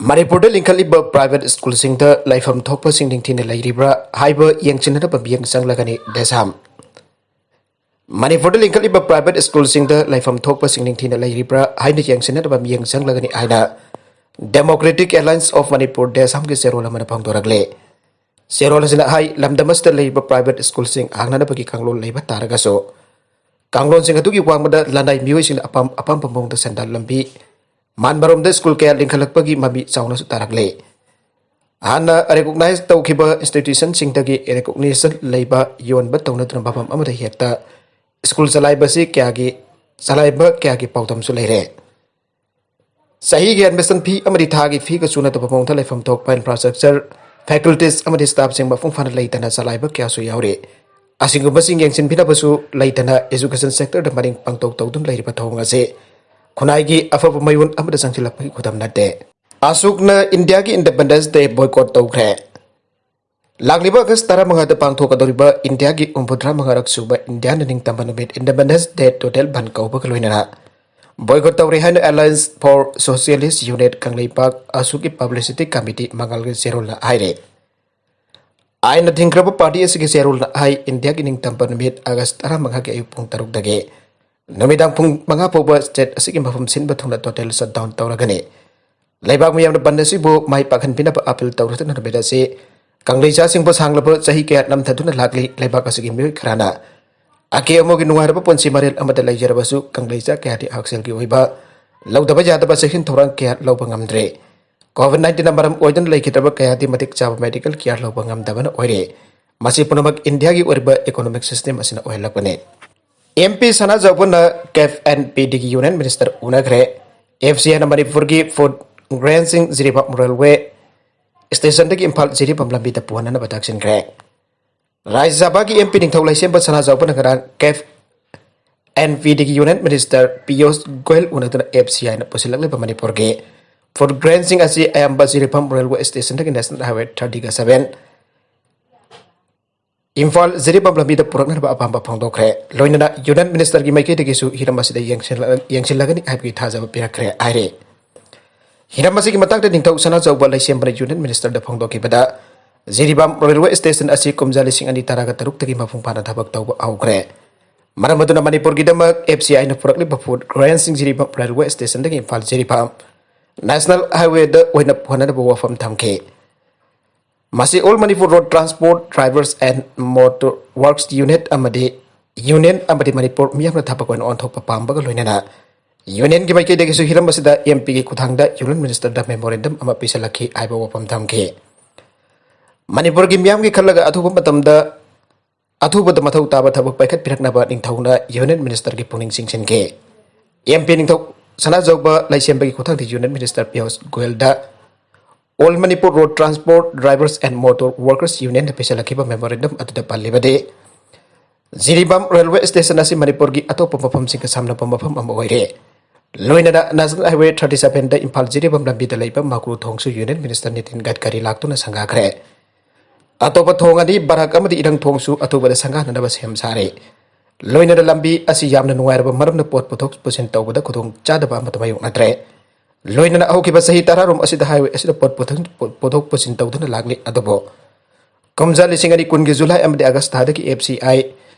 ꯃꯅꯤꯄꯨꯔꯗ ꯂꯤꯡꯈꯠꯂꯤꯕ ꯄ꯭ꯔꯥꯏꯚꯦꯠ ꯁ꯭ꯀꯨꯜꯁꯤꯡꯗ ꯂꯩꯐꯝ ꯊꯣꯛꯄꯁꯤꯡ ꯅꯤꯡꯊꯤꯅ ꯂꯩꯔꯤꯕ꯭ꯔꯥ ꯍꯥꯏꯕ ꯌꯦꯡꯁꯤꯟꯅꯅꯕ ꯃꯤꯠꯌꯦꯡ ꯆꯪꯂꯒꯅꯤ ꯗꯦꯁꯥꯝ꯫ ꯃꯅꯤꯄꯨꯔꯗ ꯂꯤꯡꯈꯠꯂꯤꯕ ꯄ꯭ꯔꯥꯏꯚꯦꯠ ꯁ꯭ꯀꯨꯜꯁꯤꯡꯗ ꯂꯩꯐꯝ ꯊꯣꯛꯄꯁꯤꯡ ꯅꯤꯡꯊꯤꯅ ꯂꯩꯔꯤꯕ꯭ꯔꯥ ꯍꯥꯏꯅ ꯌꯦꯡꯁꯤꯟꯅꯅꯕ ꯃꯤꯠꯌꯦꯡ ꯆꯪꯂꯒꯅꯤ ꯍꯥꯏꯅ ꯗꯦꯃꯣꯀ꯭ꯔꯦꯇꯤꯛ ꯑꯦꯂꯥꯏꯟꯁ ꯑꯣꯐ ꯃꯅꯤꯄꯨꯔ ꯗꯦꯁꯥꯝꯒꯤ ꯆꯦꯔꯣꯜ ꯑꯃꯅ ꯐꯣꯡꯗꯣꯔꯛꯂꯦ꯫ ꯆꯦꯔꯣꯜ ꯑꯁꯤꯅ ꯍꯥꯏ, ꯂꯝꯗꯝ ꯑꯁꯤꯗ ꯂꯩꯔꯤꯕ ꯄ꯭ꯔꯥꯏꯚꯦꯠ ꯁ꯭ꯀꯨꯜꯁꯤꯡ ꯍꯥꯡꯅꯅꯕꯒꯤ ꯀꯥꯡꯂꯣꯟ ꯂꯩꯕ ꯇꯥꯔꯒꯁꯨ, ꯀꯥꯡꯂꯣꯟꯁꯤꯡ ꯑꯗꯨꯒꯤ ꯋꯥꯡꯃꯗ ꯂꯅꯥꯏ ꯃꯤꯑꯣꯏꯁꯤꯡꯅ ꯑꯄꯥꯝ ꯑꯄꯥꯝꯕ ꯃꯑꯣꯡꯗ ꯁꯦꯟꯗꯥꯟ ꯂꯝꯕꯤ ꯃꯥꯟꯕꯔꯣꯝꯗ ꯁ꯭ꯀꯨꯜ ꯀꯌꯥ ꯂꯤꯡꯈꯠꯂꯛꯄꯒꯤ ꯃꯃꯤ ꯆꯥꯎꯅꯁꯨ ꯇꯥꯔꯛꯂꯦ꯫ ꯍꯥꯟꯅ ꯔꯦꯀꯣꯛꯅꯥꯏꯖ ꯇꯧꯈꯤꯕ ꯏꯟꯁꯇꯤꯇ꯭ꯌꯨꯁꯟꯁꯤꯡꯗꯒꯤ ꯔꯦꯀꯣꯛꯅꯤꯁꯟ ꯂꯩꯕ ꯌꯣꯟꯕ ꯇꯧꯅꯗꯨꯅ ꯃꯐꯝ ꯑꯃꯗ ꯍꯦꯛꯇ ꯁ꯭ꯀꯨꯜ ꯆꯂꯥꯏꯕꯁꯤ ꯀꯌꯥꯒꯤ, ꯆꯂꯥꯏꯕ ꯀꯌꯥꯒꯤ ꯄꯥꯎꯗꯝꯁꯨ ꯂꯩꯔꯦ꯫ ꯆꯍꯤꯒꯤ ꯑꯦꯗꯃꯤꯁꯟ ꯐꯤ ꯑꯃꯗꯤ ꯊꯥꯒꯤ ꯐꯤꯒ ꯆꯨꯅꯗꯕ ꯃꯑꯣꯡꯗ ꯂꯩꯐꯝ ꯊꯣꯛꯄ ꯏꯟꯐ꯭ꯔꯥꯁ꯭ꯇ꯭ꯔꯛꯆꯔ, ꯐꯦꯀꯜꯇꯤꯁ ꯑꯃꯗꯤ ꯁ꯭ꯇꯥꯐꯁꯤꯡ ꯃꯄꯨꯡ ꯐꯥꯅ ꯂꯩꯇꯅ ꯆꯂꯥꯏꯕ ꯀꯌꯥꯁꯨ ꯌꯥꯎꯔꯤ꯫ ꯑꯁꯤꯒꯨꯝꯕꯁꯤꯡ ꯌꯦꯡꯁꯤꯟꯕꯤꯅꯕꯁꯨ ꯂꯩꯇꯅ ꯑꯦꯖꯨꯀꯦꯁꯟ ꯁꯦꯛꯇꯔꯗ ꯃꯅꯤꯡ ꯄꯥꯡꯇꯧ ꯇꯧꯗꯨꯅ ꯂꯩꯔꯤꯕ ꯊꯧꯑꯣꯡ ꯑꯁꯤ ꯈꯨꯟꯅꯥꯏꯒꯤ ꯑꯐꯕ ꯃꯌꯣꯟ ꯑꯃꯗ ꯆꯪꯁꯤꯜꯂꯛꯄꯒꯤ ꯈꯨꯗꯝ ꯅꯠꯇꯦ꯫ ꯑꯁꯣꯛꯅ ꯏꯟꯗꯤꯌꯥꯒꯤ ꯏꯟꯗꯤꯄꯦꯟꯗꯦꯟꯁ ꯗꯦ ꯕꯣꯏꯀꯣꯠ ꯇꯧꯈ꯭ꯔꯦ꯫ ꯂꯥꯛꯂꯤꯕ ꯑꯥꯒꯁ ꯇꯔꯥꯃꯉꯥꯗ ꯄꯥꯡꯊꯣꯛꯀꯗꯧꯔꯤꯕ ꯏꯟꯗꯤꯌꯥꯒꯤ ꯍꯨꯝꯐꯨꯇꯔꯥ ꯃꯉꯥꯔꯛ ꯁꯨꯕ ꯏꯟꯗꯤꯌꯥꯅ ꯅꯤꯡꯇꯝꯕ ꯅꯨꯃꯤꯠ, Independence Day, ꯇꯣꯇꯦꯜ ꯕꯟ ꯀꯧꯕꯒ ꯂꯣꯏꯅꯅ ꯕꯣꯏꯀꯣꯠ ꯇꯧꯔꯦ ꯍꯥꯏꯅ Alliance for Socialist Unity ꯀꯪꯂꯩꯄꯥꯛ, ꯑꯁꯨꯒꯤ ꯄꯕ꯭ꯂꯤꯁꯤꯇꯤ ꯀꯃꯤꯇꯤ ꯃꯉꯥꯜꯒꯤ ꯆꯦꯔꯣꯜꯅ ꯍꯥꯏꯔꯦ꯫ ꯑꯥꯏꯟꯅ ꯊꯤꯡꯈ꯭ꯔꯕ ꯄꯥꯔꯇꯤ ꯑꯁꯤꯒꯤ ꯆꯦꯔꯣꯜꯅ ꯍꯥꯏ, ꯏꯟꯗꯤꯌꯥꯒꯤ ꯅꯤꯡꯇꯝꯕ ꯅꯨꯃꯤꯠ ꯑꯥꯒꯁ ꯇꯔꯥꯃꯉꯥꯒꯤ ꯑꯌꯨꯛ ꯄꯨꯡ ꯇꯔꯨꯛꯇꯒꯤ ꯅꯨꯃꯤꯗꯥꯡ ꯄꯨꯡ ꯃꯉꯥ ꯐꯥꯎꯕ ꯁ꯭ꯇꯦꯠ ꯑꯁꯤꯒꯤ ꯃꯐꯝ ꯁꯤꯟꯕ ꯊꯨꯡꯅ ꯇꯣꯇꯦꯜ ꯁꯠꯗꯥꯎꯟ ꯇꯧꯔꯒꯅꯤ꯫ ꯂꯩꯕꯥꯛ ꯃꯤꯌꯥꯝꯅ ꯕꯟ ꯑꯁꯤꯕꯨ ꯃꯥꯏ ꯄꯥꯛꯍꯟꯕꯤꯅꯕ ꯑꯥꯄꯤꯜ ꯇꯧꯔꯗꯨꯅ ꯅꯨꯃꯤꯠ ꯑꯁꯤ ꯀꯪꯂꯩꯆꯥꯁꯤꯡꯕꯨ ꯁꯥꯡꯂꯕ ꯆꯍꯤ ꯀꯌꯥ ꯅꯝꯊꯗꯨꯅ ꯂꯥꯛꯂꯤ꯫ ꯂꯩꯕꯥꯛ ꯑꯁꯤꯒꯤ ꯃꯤꯑꯣꯏ ꯈꯔꯅ ꯑꯀꯦ ꯑꯃꯧꯒꯤ ꯅꯨꯡꯉꯥꯏꯔꯕ ꯄꯨꯟꯁꯤ ꯃꯔꯦꯜ ꯑꯃꯗ ꯂꯩꯖꯔꯕꯁꯨ, ꯀꯪꯂꯩꯆꯥ ꯀꯌꯥꯗꯤ ꯍꯛꯁꯦꯜꯒꯤ ꯑꯣꯏꯕ ꯂꯧꯗꯕ ꯌꯥꯗꯕ ꯆꯦꯛꯁꯤꯟ ꯊꯧꯔꯥꯡ ꯀꯌꯥ ꯂꯧꯕ ꯉꯝꯗ꯭ꯔꯦ꯫ ꯀꯣꯚꯤꯗ ꯅꯥꯏꯟꯇꯤꯟꯅ ꯃꯔꯝ ꯑꯣꯏꯗꯨꯅ ꯂꯩꯈꯤꯗ꯭ꯔꯕ ꯀꯌꯥꯗꯤ ꯃꯇꯤꯛ ꯆꯥꯕ ꯃꯦꯗꯤꯀꯦꯜ ꯀꯤꯌꯥꯔ ꯂꯧꯕ ꯉꯝꯗꯕꯅ ꯑꯣꯏꯔꯦ꯫ ꯃꯁꯤ ꯄꯨꯝꯅꯃꯛ ꯏꯟꯗꯤꯌꯥꯒꯤ ꯑꯣꯏꯔꯤꯕ ꯏꯀꯣꯅꯣꯃꯤꯛ ꯁꯤꯁꯇꯦꯝ ꯑꯁꯤꯅ ꯑꯣꯏꯍꯜꯂꯛꯄꯅꯤ꯫ ꯑꯦꯝ ꯄꯤ ꯁꯅꯥꯖꯥꯎꯕꯅ ꯀꯦꯐ ꯑꯦꯟ ꯄꯤ ꯗꯤꯒꯤ ꯌꯨꯅꯤꯌꯟ ꯃꯤꯅꯤꯁꯇꯔ ꯎꯅꯈ꯭ꯔꯦ꯫ ꯑꯦꯐ ꯁꯤ ꯑꯥꯏꯅ ꯃꯅꯤꯄꯨꯔꯒꯤ ꯐꯨꯗ ꯒ꯭ꯔꯦꯟꯁꯤꯡ ꯖꯤꯔꯤꯕꯥꯝ ꯔꯦꯜꯋꯦ ꯁ꯭ꯇꯦꯁꯟꯗꯒꯤ ꯏꯝꯐꯥꯜ ꯖꯤꯔꯤꯕꯥꯝ ꯂꯝꯕꯤꯗ ꯄꯨꯍꯟꯅꯅꯕ ꯇꯛꯁꯤꯟꯈ꯭ꯔꯦ꯫ ꯔꯥꯖ꯭ꯌ ꯁꯚꯥꯒꯤ ꯑꯦꯝ ꯄꯤ ꯅꯤꯡꯊꯧ ꯂꯩꯁꯦꯝꯕ ꯁꯅꯥꯖꯥꯎꯕꯅ ꯉꯔꯥꯡ ꯀꯦꯐ ꯑꯦꯟ ꯄꯤ ꯗꯤꯒꯤ ꯌꯨꯅꯤꯌꯟ ꯃꯤꯅꯤꯁꯇꯔ ꯄꯤꯌꯨꯁ ꯒꯣꯌꯜ ꯎꯅꯗꯨꯅ ꯑꯦꯐ ꯁꯤ ꯑꯥꯏꯅ ꯄꯨꯁꯤꯜꯂꯛꯂꯤꯕ ꯃꯅꯤꯄꯨꯔꯒꯤ ꯐꯨꯗ ꯒ꯭ꯔꯦꯟꯁꯤꯡ ꯑꯁꯤ ꯑꯌꯥꯝꯕ ꯖꯤꯔꯤꯕꯥꯝ ꯔꯦꯜꯋꯦ ꯁ꯭ꯇꯦꯁꯟꯗꯒꯤ ꯅꯦꯁꯅꯦꯜ ꯍꯥꯏꯋꯦ ꯊꯥꯔꯇꯤꯒ ꯁꯚꯦꯟ ꯏꯝꯐꯥꯜ ꯖꯤꯔꯤꯕꯥꯝ ꯂꯝꯕꯤꯗ ꯄꯨꯔꯛꯅꯅꯕ ꯑꯄꯥꯝꯕ ꯐꯣꯡꯗꯣꯛꯈ꯭ꯔꯦ꯫ ꯂꯣꯏꯅꯅ ꯌꯨꯅꯤꯌꯟ ꯃꯤꯅꯤꯁꯇꯔꯒꯤ ꯃꯥꯏꯀꯩꯗꯒꯤꯁꯨ ꯍꯤꯔꯝ ꯑꯁꯤꯗ ꯌꯦꯡꯁꯤꯜꯂ-, ꯌꯦꯡꯁꯤꯜꯂꯒꯅꯤ ꯍꯥꯏꯕꯒꯤ ꯊꯥꯖꯕ ꯄꯤꯔꯛꯈ꯭ꯔꯦ ꯍꯥꯏꯔꯤ꯫ ꯍꯤꯔꯝ ꯑꯁꯤꯒꯤ ꯃꯇꯥꯡꯗ ꯅꯤꯡꯊꯧ ꯁꯅꯥꯖꯥꯎꯕ ꯂꯩꯁꯦꯝꯕꯅ ꯌꯨꯅꯤꯌꯟ ꯃꯤꯅꯤꯁꯇꯔꯗ ꯐꯣꯡꯗꯣꯛꯈꯤꯕꯗ, ꯖꯤꯔꯤꯕꯥꯝ ꯔꯦꯜꯋꯦ ꯁ꯭ꯇꯦꯁꯟ ꯑꯁꯤ ꯀꯨꯝꯖꯥ ꯂꯤꯁꯤꯡ ꯑꯅꯤ ꯇꯔꯥꯒ ꯇꯔꯨꯛꯇꯒꯤ ꯃꯄꯨꯡ ꯐꯥꯅ ꯊꯕꯛ ꯇꯧꯕ ꯍꯧꯈ꯭ꯔꯦ꯫ ꯃꯔꯝ ꯑꯗꯨꯅ ꯃꯅꯤꯄꯨꯔꯒꯤꯗꯃꯛ ꯑꯦꯐ ꯁꯤ ꯑꯥꯏꯅ ꯄꯨꯔꯛꯂꯤꯕ ꯐꯨꯗ ꯒ꯭ꯔꯦꯟꯁꯤꯡ ꯖꯤꯔꯤꯕꯥꯝ ꯔꯦꯜꯋꯦ ꯁ꯭ꯇꯦꯁꯟꯗꯒꯤ ꯏꯝꯐꯥꯜ ꯖꯤꯔꯤꯕꯥꯝ ꯅꯦꯁꯅꯦꯜ ꯍꯥꯏꯋꯦꯗ ꯑꯣꯏꯅ ꯄꯨꯍꯟꯅꯅꯕ ꯋꯥꯐꯝ ꯊꯝꯈꯤ꯫ ꯃꯁꯤ All Manipur Road Transport Drivers and Motor Workers Unit ꯑꯃꯗꯤ ꯌꯨꯅꯤꯌꯟ ꯑꯃꯗꯤ ꯃꯅꯤꯄꯨꯔ ꯃꯤꯌꯥꯝꯅ ꯊꯕꯛ ꯑꯣꯏꯅ ꯑꯣꯟꯊꯣꯛꯄ ꯄꯥꯝꯕꯒ ꯂꯣꯏꯅꯅ ꯌꯨꯅꯤꯌꯟꯒꯤ ꯃꯥꯏꯀꯩꯗꯒꯤꯁꯨ ꯍꯤꯔꯝ ꯑꯁꯤꯗ ꯑꯦꯝ ꯄꯤꯒꯤ ꯈꯨꯠꯊꯥꯡꯗ ꯌꯨꯅꯤꯌꯟ ꯃꯤꯅꯤꯁꯇꯔꯗ ꯃꯦꯃꯣꯔꯦꯟꯗꯝ ꯑꯃ ꯄꯤꯁꯤꯜꯂꯛꯈꯤ ꯍꯥꯏꯕ ꯋꯥꯐꯝ ꯊꯝꯈꯤ꯫ ꯃꯅꯤꯄꯨꯔꯒꯤ ꯃꯤꯌꯥꯝꯒꯤ ꯈꯜꯂꯒ ꯑꯊꯨꯕ ꯃꯇꯝꯗ, ꯑꯊꯨꯕꯗ ꯃꯊꯧ ꯇꯥꯕ ꯊꯕꯛ ꯄꯥꯏꯈꯠꯄꯤꯔꯛꯅꯕ ꯅꯤꯡꯊꯧꯅ ꯌꯨꯅꯤꯌꯟ ꯃꯤꯅꯤꯁꯇꯔꯒꯤ ꯄꯨꯛꯅꯤꯡ ꯆꯤꯡꯁꯤꯟꯈꯤ꯫ ꯑꯦꯝ ꯄꯤ ꯅꯤꯡꯊꯧ ꯁꯅꯥꯖꯧꯕ ꯂꯩꯁꯦꯝꯕꯒꯤ ꯈꯨꯠꯊꯥꯡꯗ ꯌꯨꯅꯤꯌꯟ ꯃꯤꯅꯤꯁꯇꯔ ꯄꯤꯌꯨꯁ ꯒꯣꯌꯜꯗ All Manipur Road Transport Drivers and Motor Workers Unionꯗ ꯄꯤꯁꯤꯜꯂꯛꯈꯤꯕ ꯃꯦꯃꯣꯔꯦꯟꯗꯝ ꯑꯗꯨꯗ ꯄꯜꯂꯤꯕꯗꯤ, ꯖꯤꯔꯤꯕꯥꯝ ꯔꯦꯜꯋꯦ ꯁ꯭ꯇꯦꯁꯟ ꯑꯁꯤ ꯃꯅꯤꯄꯨꯔꯒꯤ ꯑꯇꯣꯞꯄ ꯃꯐꯝꯁꯤꯡꯒ ꯁꯝꯅꯕ ꯃꯐꯝ ꯑꯃ ꯑꯣꯏꯔꯦ꯫ ꯂꯣꯏꯅꯅ ꯅꯦꯁꯅꯦꯜ ꯍꯥꯏꯋꯦ ꯊꯥꯔꯇꯤ ꯁꯚꯦꯟꯗ ꯏꯝꯐꯥꯜ ꯖꯤꯔꯤꯕꯥꯝ ꯂꯝꯕꯤꯗ ꯂꯩꯕ ꯃꯥꯒꯨꯔꯨ ꯊꯣꯡꯁꯨ ꯌꯨꯅꯤꯌꯟ ꯃꯤꯅꯤꯁꯇꯔ ꯅꯤꯇꯤꯟ ꯒꯗꯀꯔꯤ ꯂꯥꯛꯇꯨꯅ ꯁꯪꯒꯥꯈ꯭ꯔꯦ꯫ ꯑꯇꯣꯞꯄ ꯊꯣꯡ ꯑꯅꯤ, ꯕꯔꯥꯛ ꯑꯃꯗꯤ ꯏꯔꯪ ꯊꯣꯡꯁꯨ ꯑꯊꯨꯕꯗ ꯁꯪꯒꯥꯅꯅꯕ ꯁꯦꯝ ꯁꯥꯔꯦ꯫ ꯂꯣꯏꯅꯅ ꯂꯝꯕꯤ ꯑꯁꯤ ꯌꯥꯝꯅ ꯅꯨꯡꯉꯥꯏꯔꯕ ꯃꯔꯝꯅ ꯄꯣꯠ ꯄꯨꯊꯣꯛ ꯄꯨꯁꯤꯟ ꯇꯧꯕꯗ ꯈꯨꯗꯣꯡ ꯆꯥꯗꯕ ꯑꯃꯠꯇ ꯃꯥꯌꯣꯛꯅꯗ꯭ꯔꯦ꯫ ꯂꯣꯏꯅꯅ ꯍꯧꯈꯤꯕ ꯆꯍꯤ ꯇꯔꯥꯔꯣꯝ ꯑꯁꯤꯗ highway ꯑꯁꯤꯗ ꯄꯣꯠ ꯄꯨꯊꯣꯛ-, ꯄꯣꯠ-, ꯄꯨꯊꯣꯛ ꯄꯨꯁꯤꯟ ꯇꯧꯗꯨꯅ ꯂꯥꯛꯂꯤ, ꯑꯗꯨꯕꯨ ꯀꯨꯝꯖꯥ ꯂꯤꯁꯤꯡ ꯑꯅꯤ ꯀꯨꯟꯒꯤ ꯖꯨꯂꯥꯏ ꯑꯃꯗꯤ ꯑꯥꯒꯁ ꯊꯥꯗꯒꯤ F C I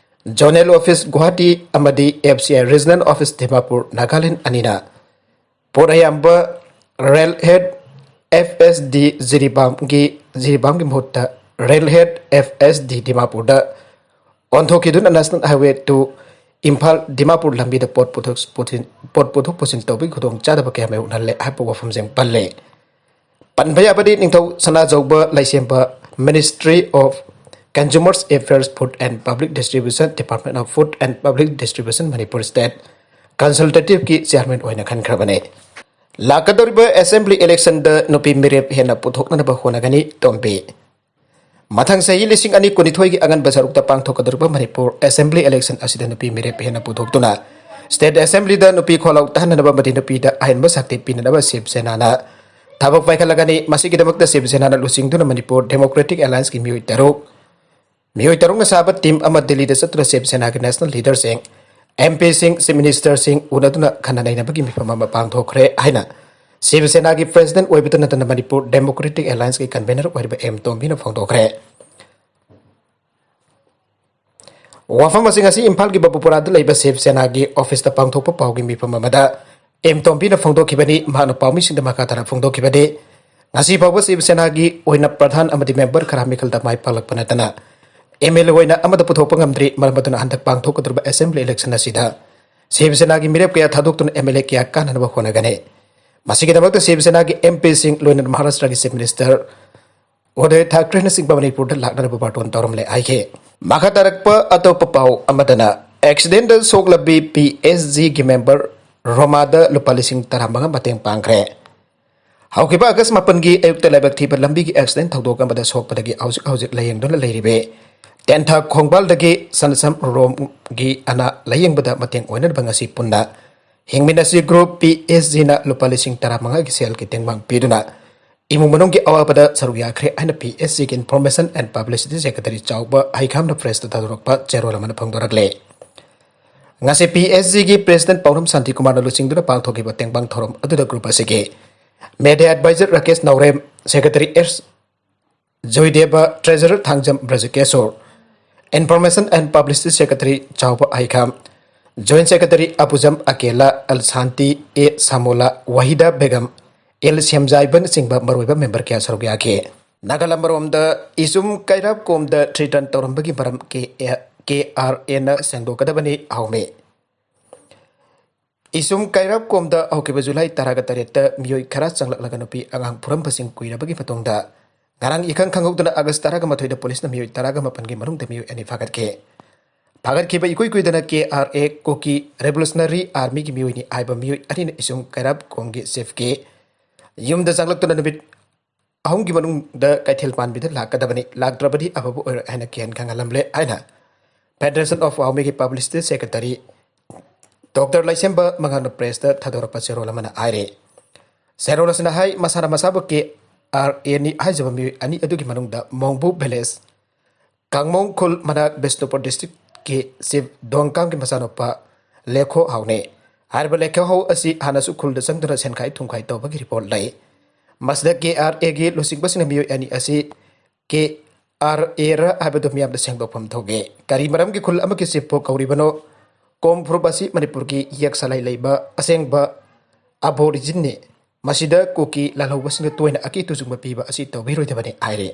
zonal office Guwahati ꯑꯃꯗꯤ F C I regional office Dimapur, Nagaland ꯑꯅꯤꯅ ꯄꯣꯠ ꯑꯌꯥꯝꯕ railhead F S D ꯖꯤꯔꯤꯕꯥꯝꯒꯤ, ꯖꯤꯔꯤꯕꯥꯝꯒꯤ ꯃꯍꯨꯠꯇ railhead F S D ꯗꯤꯃꯥꯄꯨꯔꯗ ꯑꯣꯟꯊꯣꯛꯈꯤꯗꯨꯅ National Highway two Imphal Dimapur ꯂꯝꯕꯤꯗ ꯄꯣꯠ ꯄꯨꯊꯣꯛ ꯄꯨꯁꯤꯟ, ꯄꯣꯠ ꯄꯨꯊꯣꯛ ꯄꯨꯁꯤꯟ ꯇꯧꯕꯒꯤ ꯈꯨꯗꯣꯡꯆꯥꯗꯕ ꯀꯌꯥ ꯃꯥꯌꯣꯛꯅꯍꯜꯂꯦ ꯍꯥꯏꯕ ꯋꯥꯐꯝꯁꯤꯡ ꯄꯜꯂꯦ꯫ ꯄꯟꯕ ꯌꯥꯕꯗꯤ ꯅꯤꯡꯊꯧ ꯁꯅꯥꯖꯧꯕ ꯂꯩꯁꯦꯝꯕ Ministry of Consumers Affairs, Food and Public Distribution, Department of Food and Public Distribution, Manipur State Consultative ꯀꯤ chairman ꯑꯣꯏꯅ ꯈꯟꯈ꯭ꯔꯕꯅꯤ꯫ ꯂꯥꯛꯀꯗꯧꯔꯤꯕ assembly election ꯗ ꯅꯨꯄꯤ ꯃꯤꯔꯦꯞ ꯍꯦꯟꯅ ꯄꯨꯊꯣꯛꯅꯅꯕ ꯍꯣꯠꯅꯒꯅꯤ, ꯇꯣꯝꯕꯤ꯫ ꯃꯊꯪ ꯆꯍꯤ ꯂꯤꯁꯤꯡ ꯑꯅꯤ ꯀꯨꯟꯅꯤꯊꯣꯏꯒꯤ ꯑꯉꯟꯕ ꯁꯔꯨꯛꯇ ꯄꯥꯡꯊꯣꯛꯀꯗꯧꯔꯤꯕ ꯃꯅꯤꯄꯨꯔ assembly election ꯑꯁꯤꯗ ꯅꯨꯄꯤ ꯃꯤꯔꯦꯞ ꯍꯦꯟꯅ ꯄꯨꯊꯣꯛꯇꯨꯅ state assembly ꯗ ꯅꯨꯄꯤ ꯈꯣꯜꯂꯥꯎ ꯇꯥꯍꯟꯅꯅꯕ ꯑꯃꯗꯤ ꯅꯨꯄꯤꯗ ꯑꯍꯦꯟꯕ ꯁꯛꯇꯤ ꯄꯤꯅꯅꯕ ꯁꯤꯕ ꯁꯦꯅꯥꯅ ꯊꯕꯛ ꯄꯥꯏꯈꯠꯂꯒꯅꯤ꯫ ꯃꯁꯤꯒꯤꯗꯃꯛꯇ ꯁꯤꯕ ꯁꯦꯅꯥꯅ ꯂꯨꯆꯤꯡꯗꯨꯅ ꯃꯅꯤꯄꯨꯔ Democratic Alliance ꯀꯤ ꯃꯤꯑꯣꯏ ꯇꯔꯨꯛ, ꯃꯤꯑꯣꯏ ꯇꯔꯨꯛꯅ ꯁꯥꯕ team ꯑꯃ ꯗꯤꯜꯂꯤꯗ ꯆꯠꯇꯨꯅ ꯁꯤꯕ ꯁꯦꯅꯥꯒꯤ national leader ꯁꯤꯡ, M P ꯁꯤꯡ, chief minister ꯁꯤꯡ ꯎꯅꯗꯨꯅ ꯈꯟꯅ ꯅꯩꯅꯕꯒꯤ ꯃꯤꯐꯝ ꯑꯃ ꯄꯥꯡꯊꯣꯛꯈ꯭ꯔꯦ ꯍꯥꯏꯅ ꯁꯤꯕ ꯁꯦꯅꯥꯒꯤ president ꯑꯣꯏꯕꯇ ꯅꯠꯇꯅ ꯃꯅꯤꯄꯨꯔ Democratic Alliance ꯀꯤ convener ꯑꯣꯏꯔꯤꯕ ꯑꯦꯝ ꯇꯣꯝꯕꯤꯅ ꯐꯣꯡꯗꯣꯛꯈ꯭ꯔꯦ꯫ ꯋꯥꯐꯝ ꯑꯁꯤ ꯉꯁꯤ ꯏꯝꯐꯥꯜꯒꯤ ꯕꯕꯨꯄꯨꯔꯥꯗ ꯂꯩꯕ ꯁꯤꯕ ꯁꯦꯅꯥꯒꯤ office ꯇ ꯄꯥꯡꯊꯣꯛꯄ ꯄꯥꯎꯒꯤ ꯃꯤꯐꯝ ꯑꯃꯗ ꯑꯦꯝ ꯇꯣꯝꯕꯤꯅ ꯐꯣꯡꯗꯣꯛꯈꯤꯕꯅꯤ꯫ ꯃꯍꯥꯛꯅ ꯄꯥꯎꯃꯤꯁꯤꯡꯗ ꯃꯈꯥ ꯇꯥꯅ ꯐꯣꯡꯗꯣꯛꯈꯤꯕꯅꯤ, ꯉꯁꯤ ꯐꯥꯎꯕ ꯁꯤꯕ ꯁꯦꯅꯥꯒꯤ ꯑꯣꯏꯅ ꯄ꯭ꯔꯙꯥꯟ ꯑꯃꯗꯤ member ꯈꯔ ꯃꯤꯈꯜꯗ ꯃꯥꯏ ꯄꯥꯛꯂꯛꯄ ꯅꯠꯇꯅ M L A ꯑꯣꯏꯅ ꯑꯃꯠꯇ ꯄꯨꯊꯣꯛꯄ ꯉꯝꯗ꯭ꯔꯤ꯫ ꯃꯔꯝ ꯑꯗꯨꯅ ꯍꯟꯗꯛ ꯄꯥꯡꯊꯣꯛꯀꯗꯧꯔꯤꯕ assembly election ꯑꯁꯤꯗ ꯁꯤꯕ ꯁꯦꯅꯥꯒꯤ ꯃꯤꯔꯦꯞ ꯀꯌꯥ ꯊꯥꯗꯣꯛꯇꯨꯅ M L A ꯀꯌꯥ ꯀꯥꯟꯅꯅꯕ ꯍꯣꯠꯅꯒꯅꯤ꯫ ꯃꯁꯤꯒꯤꯗꯃꯛꯇ ꯁꯤꯕ ꯁꯦꯅꯥꯒꯤ M P ꯁꯤꯡ, ꯂꯣꯏꯅꯅ ꯃꯍꯥꯔꯥꯁꯇ꯭ꯔꯒꯤ chief minister ꯎꯗꯙꯕ ꯊꯥꯀ꯭ꯔꯦꯅꯆꯤꯡꯕ ꯃꯅꯤꯄꯨꯔꯗ ꯂꯥꯛꯅꯅꯕ ꯕꯥꯔꯇꯣꯟ ꯇꯧꯔꯝꯂꯦ ꯍꯥꯏꯈꯤ꯫ ꯃꯈꯥ ꯇꯥꯔꯛꯄ ꯑꯇꯣꯞꯄ ꯄꯥꯎ ꯑꯃꯗꯅ, accident ꯗ ꯁꯣꯛꯂꯕꯤ P S G ꯒꯤ member ꯔꯣꯃꯥꯗ ꯂꯨꯄꯥ ꯂꯤꯁꯤꯡ ꯇꯔꯥꯃꯉꯥ ꯃꯇꯦꯡ ꯄꯥꯡꯈ꯭ꯔꯦ꯫ ꯍꯧꯈꯤꯕ ꯑꯥꯒꯁ ꯃꯥꯄꯟꯒꯤ ꯑꯌꯨꯛꯇ ꯂꯥꯏꯕꯛ ꯊꯤꯕ ꯂꯝꯕꯤꯒꯤ accident ꯊꯧꯗꯣꯛ ꯑꯃꯗ ꯁꯣꯛꯄꯗꯒꯤ ꯍꯧꯖꯤꯛ ꯍꯧꯖꯤꯛ ꯂꯥꯌꯦꯡꯗꯨꯅ ꯂꯩꯔꯤꯕꯤ ꯇꯦꯟꯊꯥ ꯈꯣꯡꯕꯥꯜꯗꯒꯤ ꯁꯅꯁꯝ ꯔꯣꯝꯒꯤ ꯑꯅꯥ ꯂꯥꯌꯦꯡꯕꯗ ꯃꯇꯦꯡ ꯑꯣꯏꯅꯅꯕ ꯉꯁꯤ ꯄꯨꯟꯅ ꯍꯤꯡꯃꯤꯟꯅꯁꯤ group P S G ꯅ ꯂꯨꯄꯥ ꯂꯤꯁꯤꯡ ꯇꯔꯥꯃꯉꯥꯒꯤ ꯁꯦꯜꯒꯤ ꯇꯦꯡꯕꯥꯡ ꯄꯤꯗꯨꯅ ꯏꯃꯨꯡ ꯃꯅꯨꯡꯒꯤ ꯑꯋꯥꯕꯗ ꯁꯔꯨꯛ ꯌꯥꯈ꯭ꯔꯦ ꯍꯥꯏꯅ ꯄꯤ ꯑꯦꯁ ꯁꯤꯒꯤ ꯏꯟꯐꯣꯔꯃꯦꯁꯟ ꯑꯦꯟ ꯄꯕ꯭ꯂꯤꯁꯤꯇꯤ ꯁꯦꯀ꯭ꯔꯦꯇꯔꯤ ꯆꯥꯎꯕ ꯍꯩꯈꯥꯝꯅ ꯄ꯭ꯔꯦꯁꯇ ꯊꯥꯗꯣꯔꯛꯄ ꯆꯦꯔꯣꯜ ꯑꯃꯅ ꯐꯣꯡꯗꯣꯔꯛꯂꯦ꯫ ꯉꯁꯤ ꯄꯤ ꯑꯦꯁ ꯁꯤꯒꯤ ꯄ꯭ꯔꯦꯁꯤꯗꯦꯟ ꯄꯥꯎꯅꯝ ꯁꯥꯟꯇꯤꯀꯨꯃꯥꯔꯅ ꯂꯨꯆꯤꯡꯗꯨꯅ ꯄꯥꯡꯊꯣꯛꯈꯤꯕ ꯇꯦꯡꯕꯥꯡ ꯊꯧꯔꯝ ꯑꯗꯨꯗ ꯒ꯭ꯔꯨꯞ ꯑꯁꯤꯒꯤ media adviser Rakesh Naorem, secretary S Joydev, treasurer Thangjam Brajakishor, information and publicity secretary Chaoba Heikham, join secretary ꯑꯕꯨꯖꯝ ꯑꯀꯦꯂꯥ, ꯑꯜ ꯁꯥꯟꯇꯤ, ꯑꯦ ꯁꯥꯃꯣꯂꯥ, ꯋꯥꯍꯤꯗꯥ ꯕꯦꯒꯝ, ꯑꯦꯜ ꯁꯦꯝꯖꯥꯏꯕꯅꯆꯤꯡꯕ ꯃꯔꯨꯑꯣꯏꯕ ꯃꯦꯝꯕꯔ ꯀꯌꯥ ꯁꯔꯨꯛ ꯌꯥꯈꯤ꯫ ꯅꯥꯒꯥꯂꯝ ꯃꯔꯣꯝꯗ ꯏꯁꯨꯝ ꯀꯩꯔꯥꯞ ꯀꯣꯝꯗ ꯊ꯭ꯔꯤꯇꯟ ꯇꯧꯔꯝꯕꯒꯤ ꯃꯔꯝ ꯀꯦ ꯑꯥꯔ ꯑꯦꯅ ꯁꯦꯡꯗꯣꯛꯀꯗꯕꯅꯤ ꯍꯥꯎꯃꯤ꯫ ꯏꯁꯨꯝ ꯀꯩꯔꯥꯞ ꯀꯣꯝꯗ ꯍꯧꯈꯤꯕ ꯖꯨꯂꯥꯏ ꯇꯔꯥꯒ ꯇꯔꯦꯠꯇ ꯃꯤꯑꯣꯏ ꯈꯔ ꯆꯪꯂꯛꯂꯒ ꯅꯨꯄꯤ ꯑꯉꯥꯡ ꯐꯨꯔꯝꯕꯁꯤꯡ ꯀꯨꯏꯔꯕꯒꯤ ꯃꯇꯨꯡꯗ ꯉꯔꯥꯡ ꯏꯈꯪ ꯈꯪꯍꯧꯗꯅ ꯑꯥꯒꯁ ꯇꯔꯥꯒ ꯃꯥꯊꯣꯏꯗ ꯄꯨꯂꯤꯁꯅ ꯃꯤꯑꯣꯏ ꯇꯔꯥꯒ ꯃꯥꯄꯟꯒꯤ ꯃꯅꯨꯡꯗ ꯃꯤꯑꯣꯏ ꯑꯅꯤ ꯐꯥꯒꯠꯈꯤ꯫ ꯐꯥꯒꯠꯈꯤꯕ ꯏꯀꯨꯏ ꯀꯨꯏꯗꯅ ꯀꯦ ꯑꯥꯔ ꯑꯦ, ꯀꯨꯀꯤ ꯔꯦꯚꯣꯂꯨꯁꯅꯔꯤ ꯑꯥꯔꯃꯤꯒꯤ ꯃꯤꯑꯣꯏꯅꯤ ꯍꯥꯏꯕ ꯃꯤꯑꯣꯏ ꯑꯅꯤꯅ ꯏꯁꯨꯝ ꯀꯩꯔꯥꯞ ꯀꯣꯝꯒꯤ ꯆꯤꯐꯀꯤ ꯌꯨꯝꯗ ꯆꯪꯂꯛꯇꯨꯅ ꯅꯨꯃꯤꯠ ꯑꯍꯨꯝꯒꯤ ꯃꯅꯨꯡꯗ ꯀꯩꯊꯦꯜ ꯄꯥꯟꯕꯤꯗ ꯂꯥꯛꯀꯗꯕꯅꯤ, ꯂꯥꯛꯇ꯭ꯔꯕꯗꯤ ꯑꯐꯕ ꯑꯣꯏꯔꯣꯏ ꯍꯥꯏꯅ ꯀꯤꯍꯟ ꯈꯪꯍꯜꯂꯝꯂꯦ ꯍꯥꯏꯅ ꯐꯦꯗꯔꯦꯁꯟ ꯑꯣꯐ ꯍꯥꯎꯃꯤꯒꯤ ꯄꯕ꯭ꯂꯤꯁꯤꯇꯤ ꯁꯦꯀ꯭ꯔꯦꯇꯔꯤ ꯗꯣꯛꯇꯔ ꯂꯩꯁꯦꯝꯕ ꯃꯉꯥꯜꯅ ꯄ꯭ꯔꯦꯁꯇ ꯊꯥꯗꯣꯔꯛꯄ ꯆꯦꯔꯣꯜ ꯑꯃꯅ ꯍꯥꯏꯔꯤ꯫ ꯆꯦꯔꯣꯜ ꯑꯁꯤꯅ ꯍꯥꯏ, ꯃꯁꯥꯅ ꯃꯁꯥꯕꯨ ꯀꯦ ꯑꯥꯔ ꯑꯦꯅꯤ ꯍꯥꯏꯖꯕ ꯃꯤꯑꯣꯏ ꯑꯅꯤ ꯑꯗꯨꯒꯤ ꯃꯅꯨꯡꯗ ꯃꯣꯡꯕꯨ ꯚꯤꯂꯦꯖ ꯀꯥꯡꯃꯣꯡ ꯈꯨꯜ ꯃꯅꯥꯛ ꯕꯤꯁꯅꯨꯄꯨꯔ ꯗꯤꯁꯇ꯭ꯔꯤꯛꯀꯤ ꯆꯤꯐ ꯗꯣꯡꯀꯥꯝꯒꯤ ꯃꯆꯥꯅꯨꯄꯥ ꯂꯦꯈꯣ ꯍꯥꯎꯅꯦ꯫ ꯍꯥꯏꯔꯤꯕ ꯂꯦꯈꯣ ꯍꯥꯎ ꯑꯁꯤ ꯍꯥꯟꯅꯁꯨ ꯈꯨꯜꯗ ꯆꯪꯗꯨꯅ ꯁꯦꯟꯈꯥꯏ ꯊꯨꯝꯈꯥꯏ ꯇꯧꯕꯒꯤ ꯔꯤꯄꯣꯔꯠ ꯂꯩ꯫ ꯃꯁꯤꯗ ꯀꯦ ꯑꯥꯔ ꯑꯦꯒꯤ ꯂꯨꯆꯤꯡꯕꯁꯤꯡꯅ ꯃꯤꯑꯣꯏ ꯑꯅꯤ ꯑꯁꯤ ꯀꯦ ꯑꯥꯔ ꯑꯦꯔ ꯍꯥꯏꯕꯗꯨ ꯃꯤꯌꯥꯝꯗ ꯁꯦꯡꯗꯣꯛꯐꯝ ꯊꯣꯛꯏ꯫ ꯀꯔꯤ ꯃꯔꯝꯒꯤ ꯈꯨꯜ ꯑꯃꯒꯤ ꯆꯤꯐꯄꯨ ꯀꯧꯔꯤꯕꯅꯣ? ꯀꯣꯝ ꯐꯨꯔꯨꯞ ꯑꯁꯤ ꯃꯅꯤꯄꯨꯔꯒꯤ ꯏꯌꯦꯛ ꯁꯂꯥꯏ ꯂꯩꯕ ꯑꯁꯦꯡꯕ ꯑꯕꯣꯔꯤꯖꯤꯟꯅꯤ꯫ ꯃꯁꯤꯗ ꯀꯨꯀꯤ ꯂꯥꯜꯍꯧꯕꯁꯤꯡꯗ ꯇꯣꯏꯅ ꯑꯀꯤ ꯇꯨꯖꯨꯡꯕ ꯄꯤꯕ ꯑꯁꯤ ꯇꯧꯕꯤꯔꯣꯏꯗꯕꯅꯤ ꯍꯥꯏꯔꯤ꯫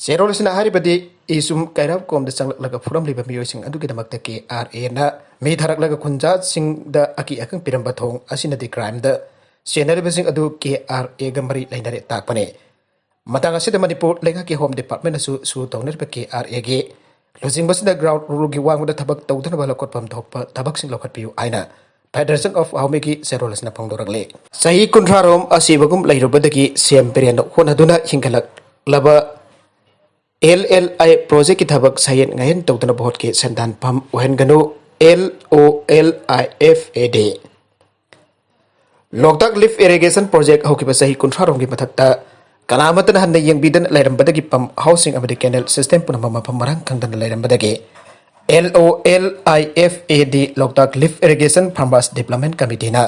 ꯆꯦꯔꯣꯜ ꯑꯁꯤꯅ ꯍꯥꯏꯔꯤꯕꯗꯤ ꯏꯁꯨꯝ ꯀꯩꯔꯥꯞ ꯀꯣꯝꯗ ꯆꯪꯂꯛꯂꯒ ꯐꯨꯔꯝꯂꯤꯕ ꯃꯤꯑꯣꯏꯁꯤꯡ ꯑꯗꯨꯒꯤꯗꯃꯛꯇ ꯀꯦ ꯑꯥꯔ ꯑꯦꯅ ꯃꯤ ꯊꯥꯔꯛꯂꯒ ꯈꯨꯟꯖꯥꯁꯤꯡꯗ ꯑꯀꯤ ꯑꯈꯪ ꯄꯤꯔꯝꯕ ꯊꯣꯡ ꯑꯁꯤꯅꯗꯤ ꯀ꯭ꯔꯥꯏꯝꯗ ꯆꯦꯟꯅꯔꯤꯕꯁꯤꯡ ꯑꯗꯨ ꯀꯦ ꯑꯥꯔ ꯑꯦꯒ ꯃꯔꯤ ꯂꯩꯅꯔꯦ ꯇꯥꯛꯄꯅꯤ꯫ ꯃꯇꯥꯡ ꯑꯁꯤꯗ ꯃꯅꯤꯄꯨꯔ ꯂꯩꯉꯥꯛꯀꯤ ꯍꯣꯝ ꯗꯤꯄꯥꯔꯠꯃꯦꯟꯅꯁꯨ ꯁꯨ ꯇꯧꯅꯔꯤꯕ ꯀꯦ ꯑꯥꯔ ꯑꯦꯒꯤ ꯂꯨꯆꯤꯡꯕꯁꯤꯅ ꯒ꯭ꯔꯥꯎꯟ ꯔꯨꯜꯒꯤ ꯋꯥꯡꯃꯗ ꯊꯕꯛ ꯇꯧꯗꯅꯕ ꯂꯧꯈꯠꯐꯝ ꯊꯣꯛꯄ ꯊꯕꯛꯁꯤꯡ ꯂꯧꯈꯠꯄꯤꯌꯨ ꯍꯥꯏꯅ ꯐꯦꯗꯔꯦꯁꯟ ꯑꯣꯐ ꯍꯥꯎꯃꯤꯒꯤ ꯆꯦꯔꯣꯜ ꯑꯁꯤꯅ ꯐꯣꯡꯗꯣꯔꯛꯂꯤ꯫ ꯆꯍꯤ ꯀꯨꯟꯊ꯭ꯔꯥ ꯔꯣꯝ ꯑꯁꯤꯕꯒꯨꯝ ꯂꯩꯔꯨꯕꯗꯒꯤ ꯁꯤ ꯑꯦꯝ ꯕꯤꯔꯦꯟꯅ ꯍꯣꯠꯅꯗꯨꯅ ꯍꯤꯡꯒꯠꯂꯛꯂꯕ ꯑꯦꯜ ꯑꯦꯜ ꯑꯥꯏ ꯄ꯭ꯔꯣꯖꯦꯛꯀꯤ ꯊꯕꯛ ꯁꯥꯌꯦꯟ ꯉꯥꯌꯦꯟ ꯇꯧꯗꯨꯅ ꯚꯣꯠꯀꯤ ꯁꯦꯟꯗꯥꯟꯐꯝ ꯑꯣꯏꯍꯟꯒꯅꯨ, ꯑꯦꯜ ꯑꯣ L I F A D. Loktak lift irrigation project ꯍꯧꯈꯤꯕ ꯆꯍꯤ ꯀꯨꯟꯊ꯭ꯔꯥꯔꯣꯝꯒꯤ ꯃꯊꯛꯇ ꯀꯅꯥꯃꯠꯇꯅ ꯍꯟꯅ ꯌꯦꯡꯕꯤꯗꯅ ꯂꯩꯔꯝꯕꯗꯒꯤ ꯄꯝ ꯍꯥꯎꯁꯁꯤꯡ ꯑꯃꯗꯤ ꯀꯦꯅꯦꯜ ꯁꯤꯁꯇꯦꯝ ꯄꯨꯝꯅꯃꯛ ꯃꯐꯝ ꯃꯔꯥꯡ ꯈꯪꯗꯅ ꯂꯩꯔꯝꯕꯗꯒꯤ L O L I F A D, Loktak lift irrigation farmers development ꯀꯃꯤꯇꯤꯅ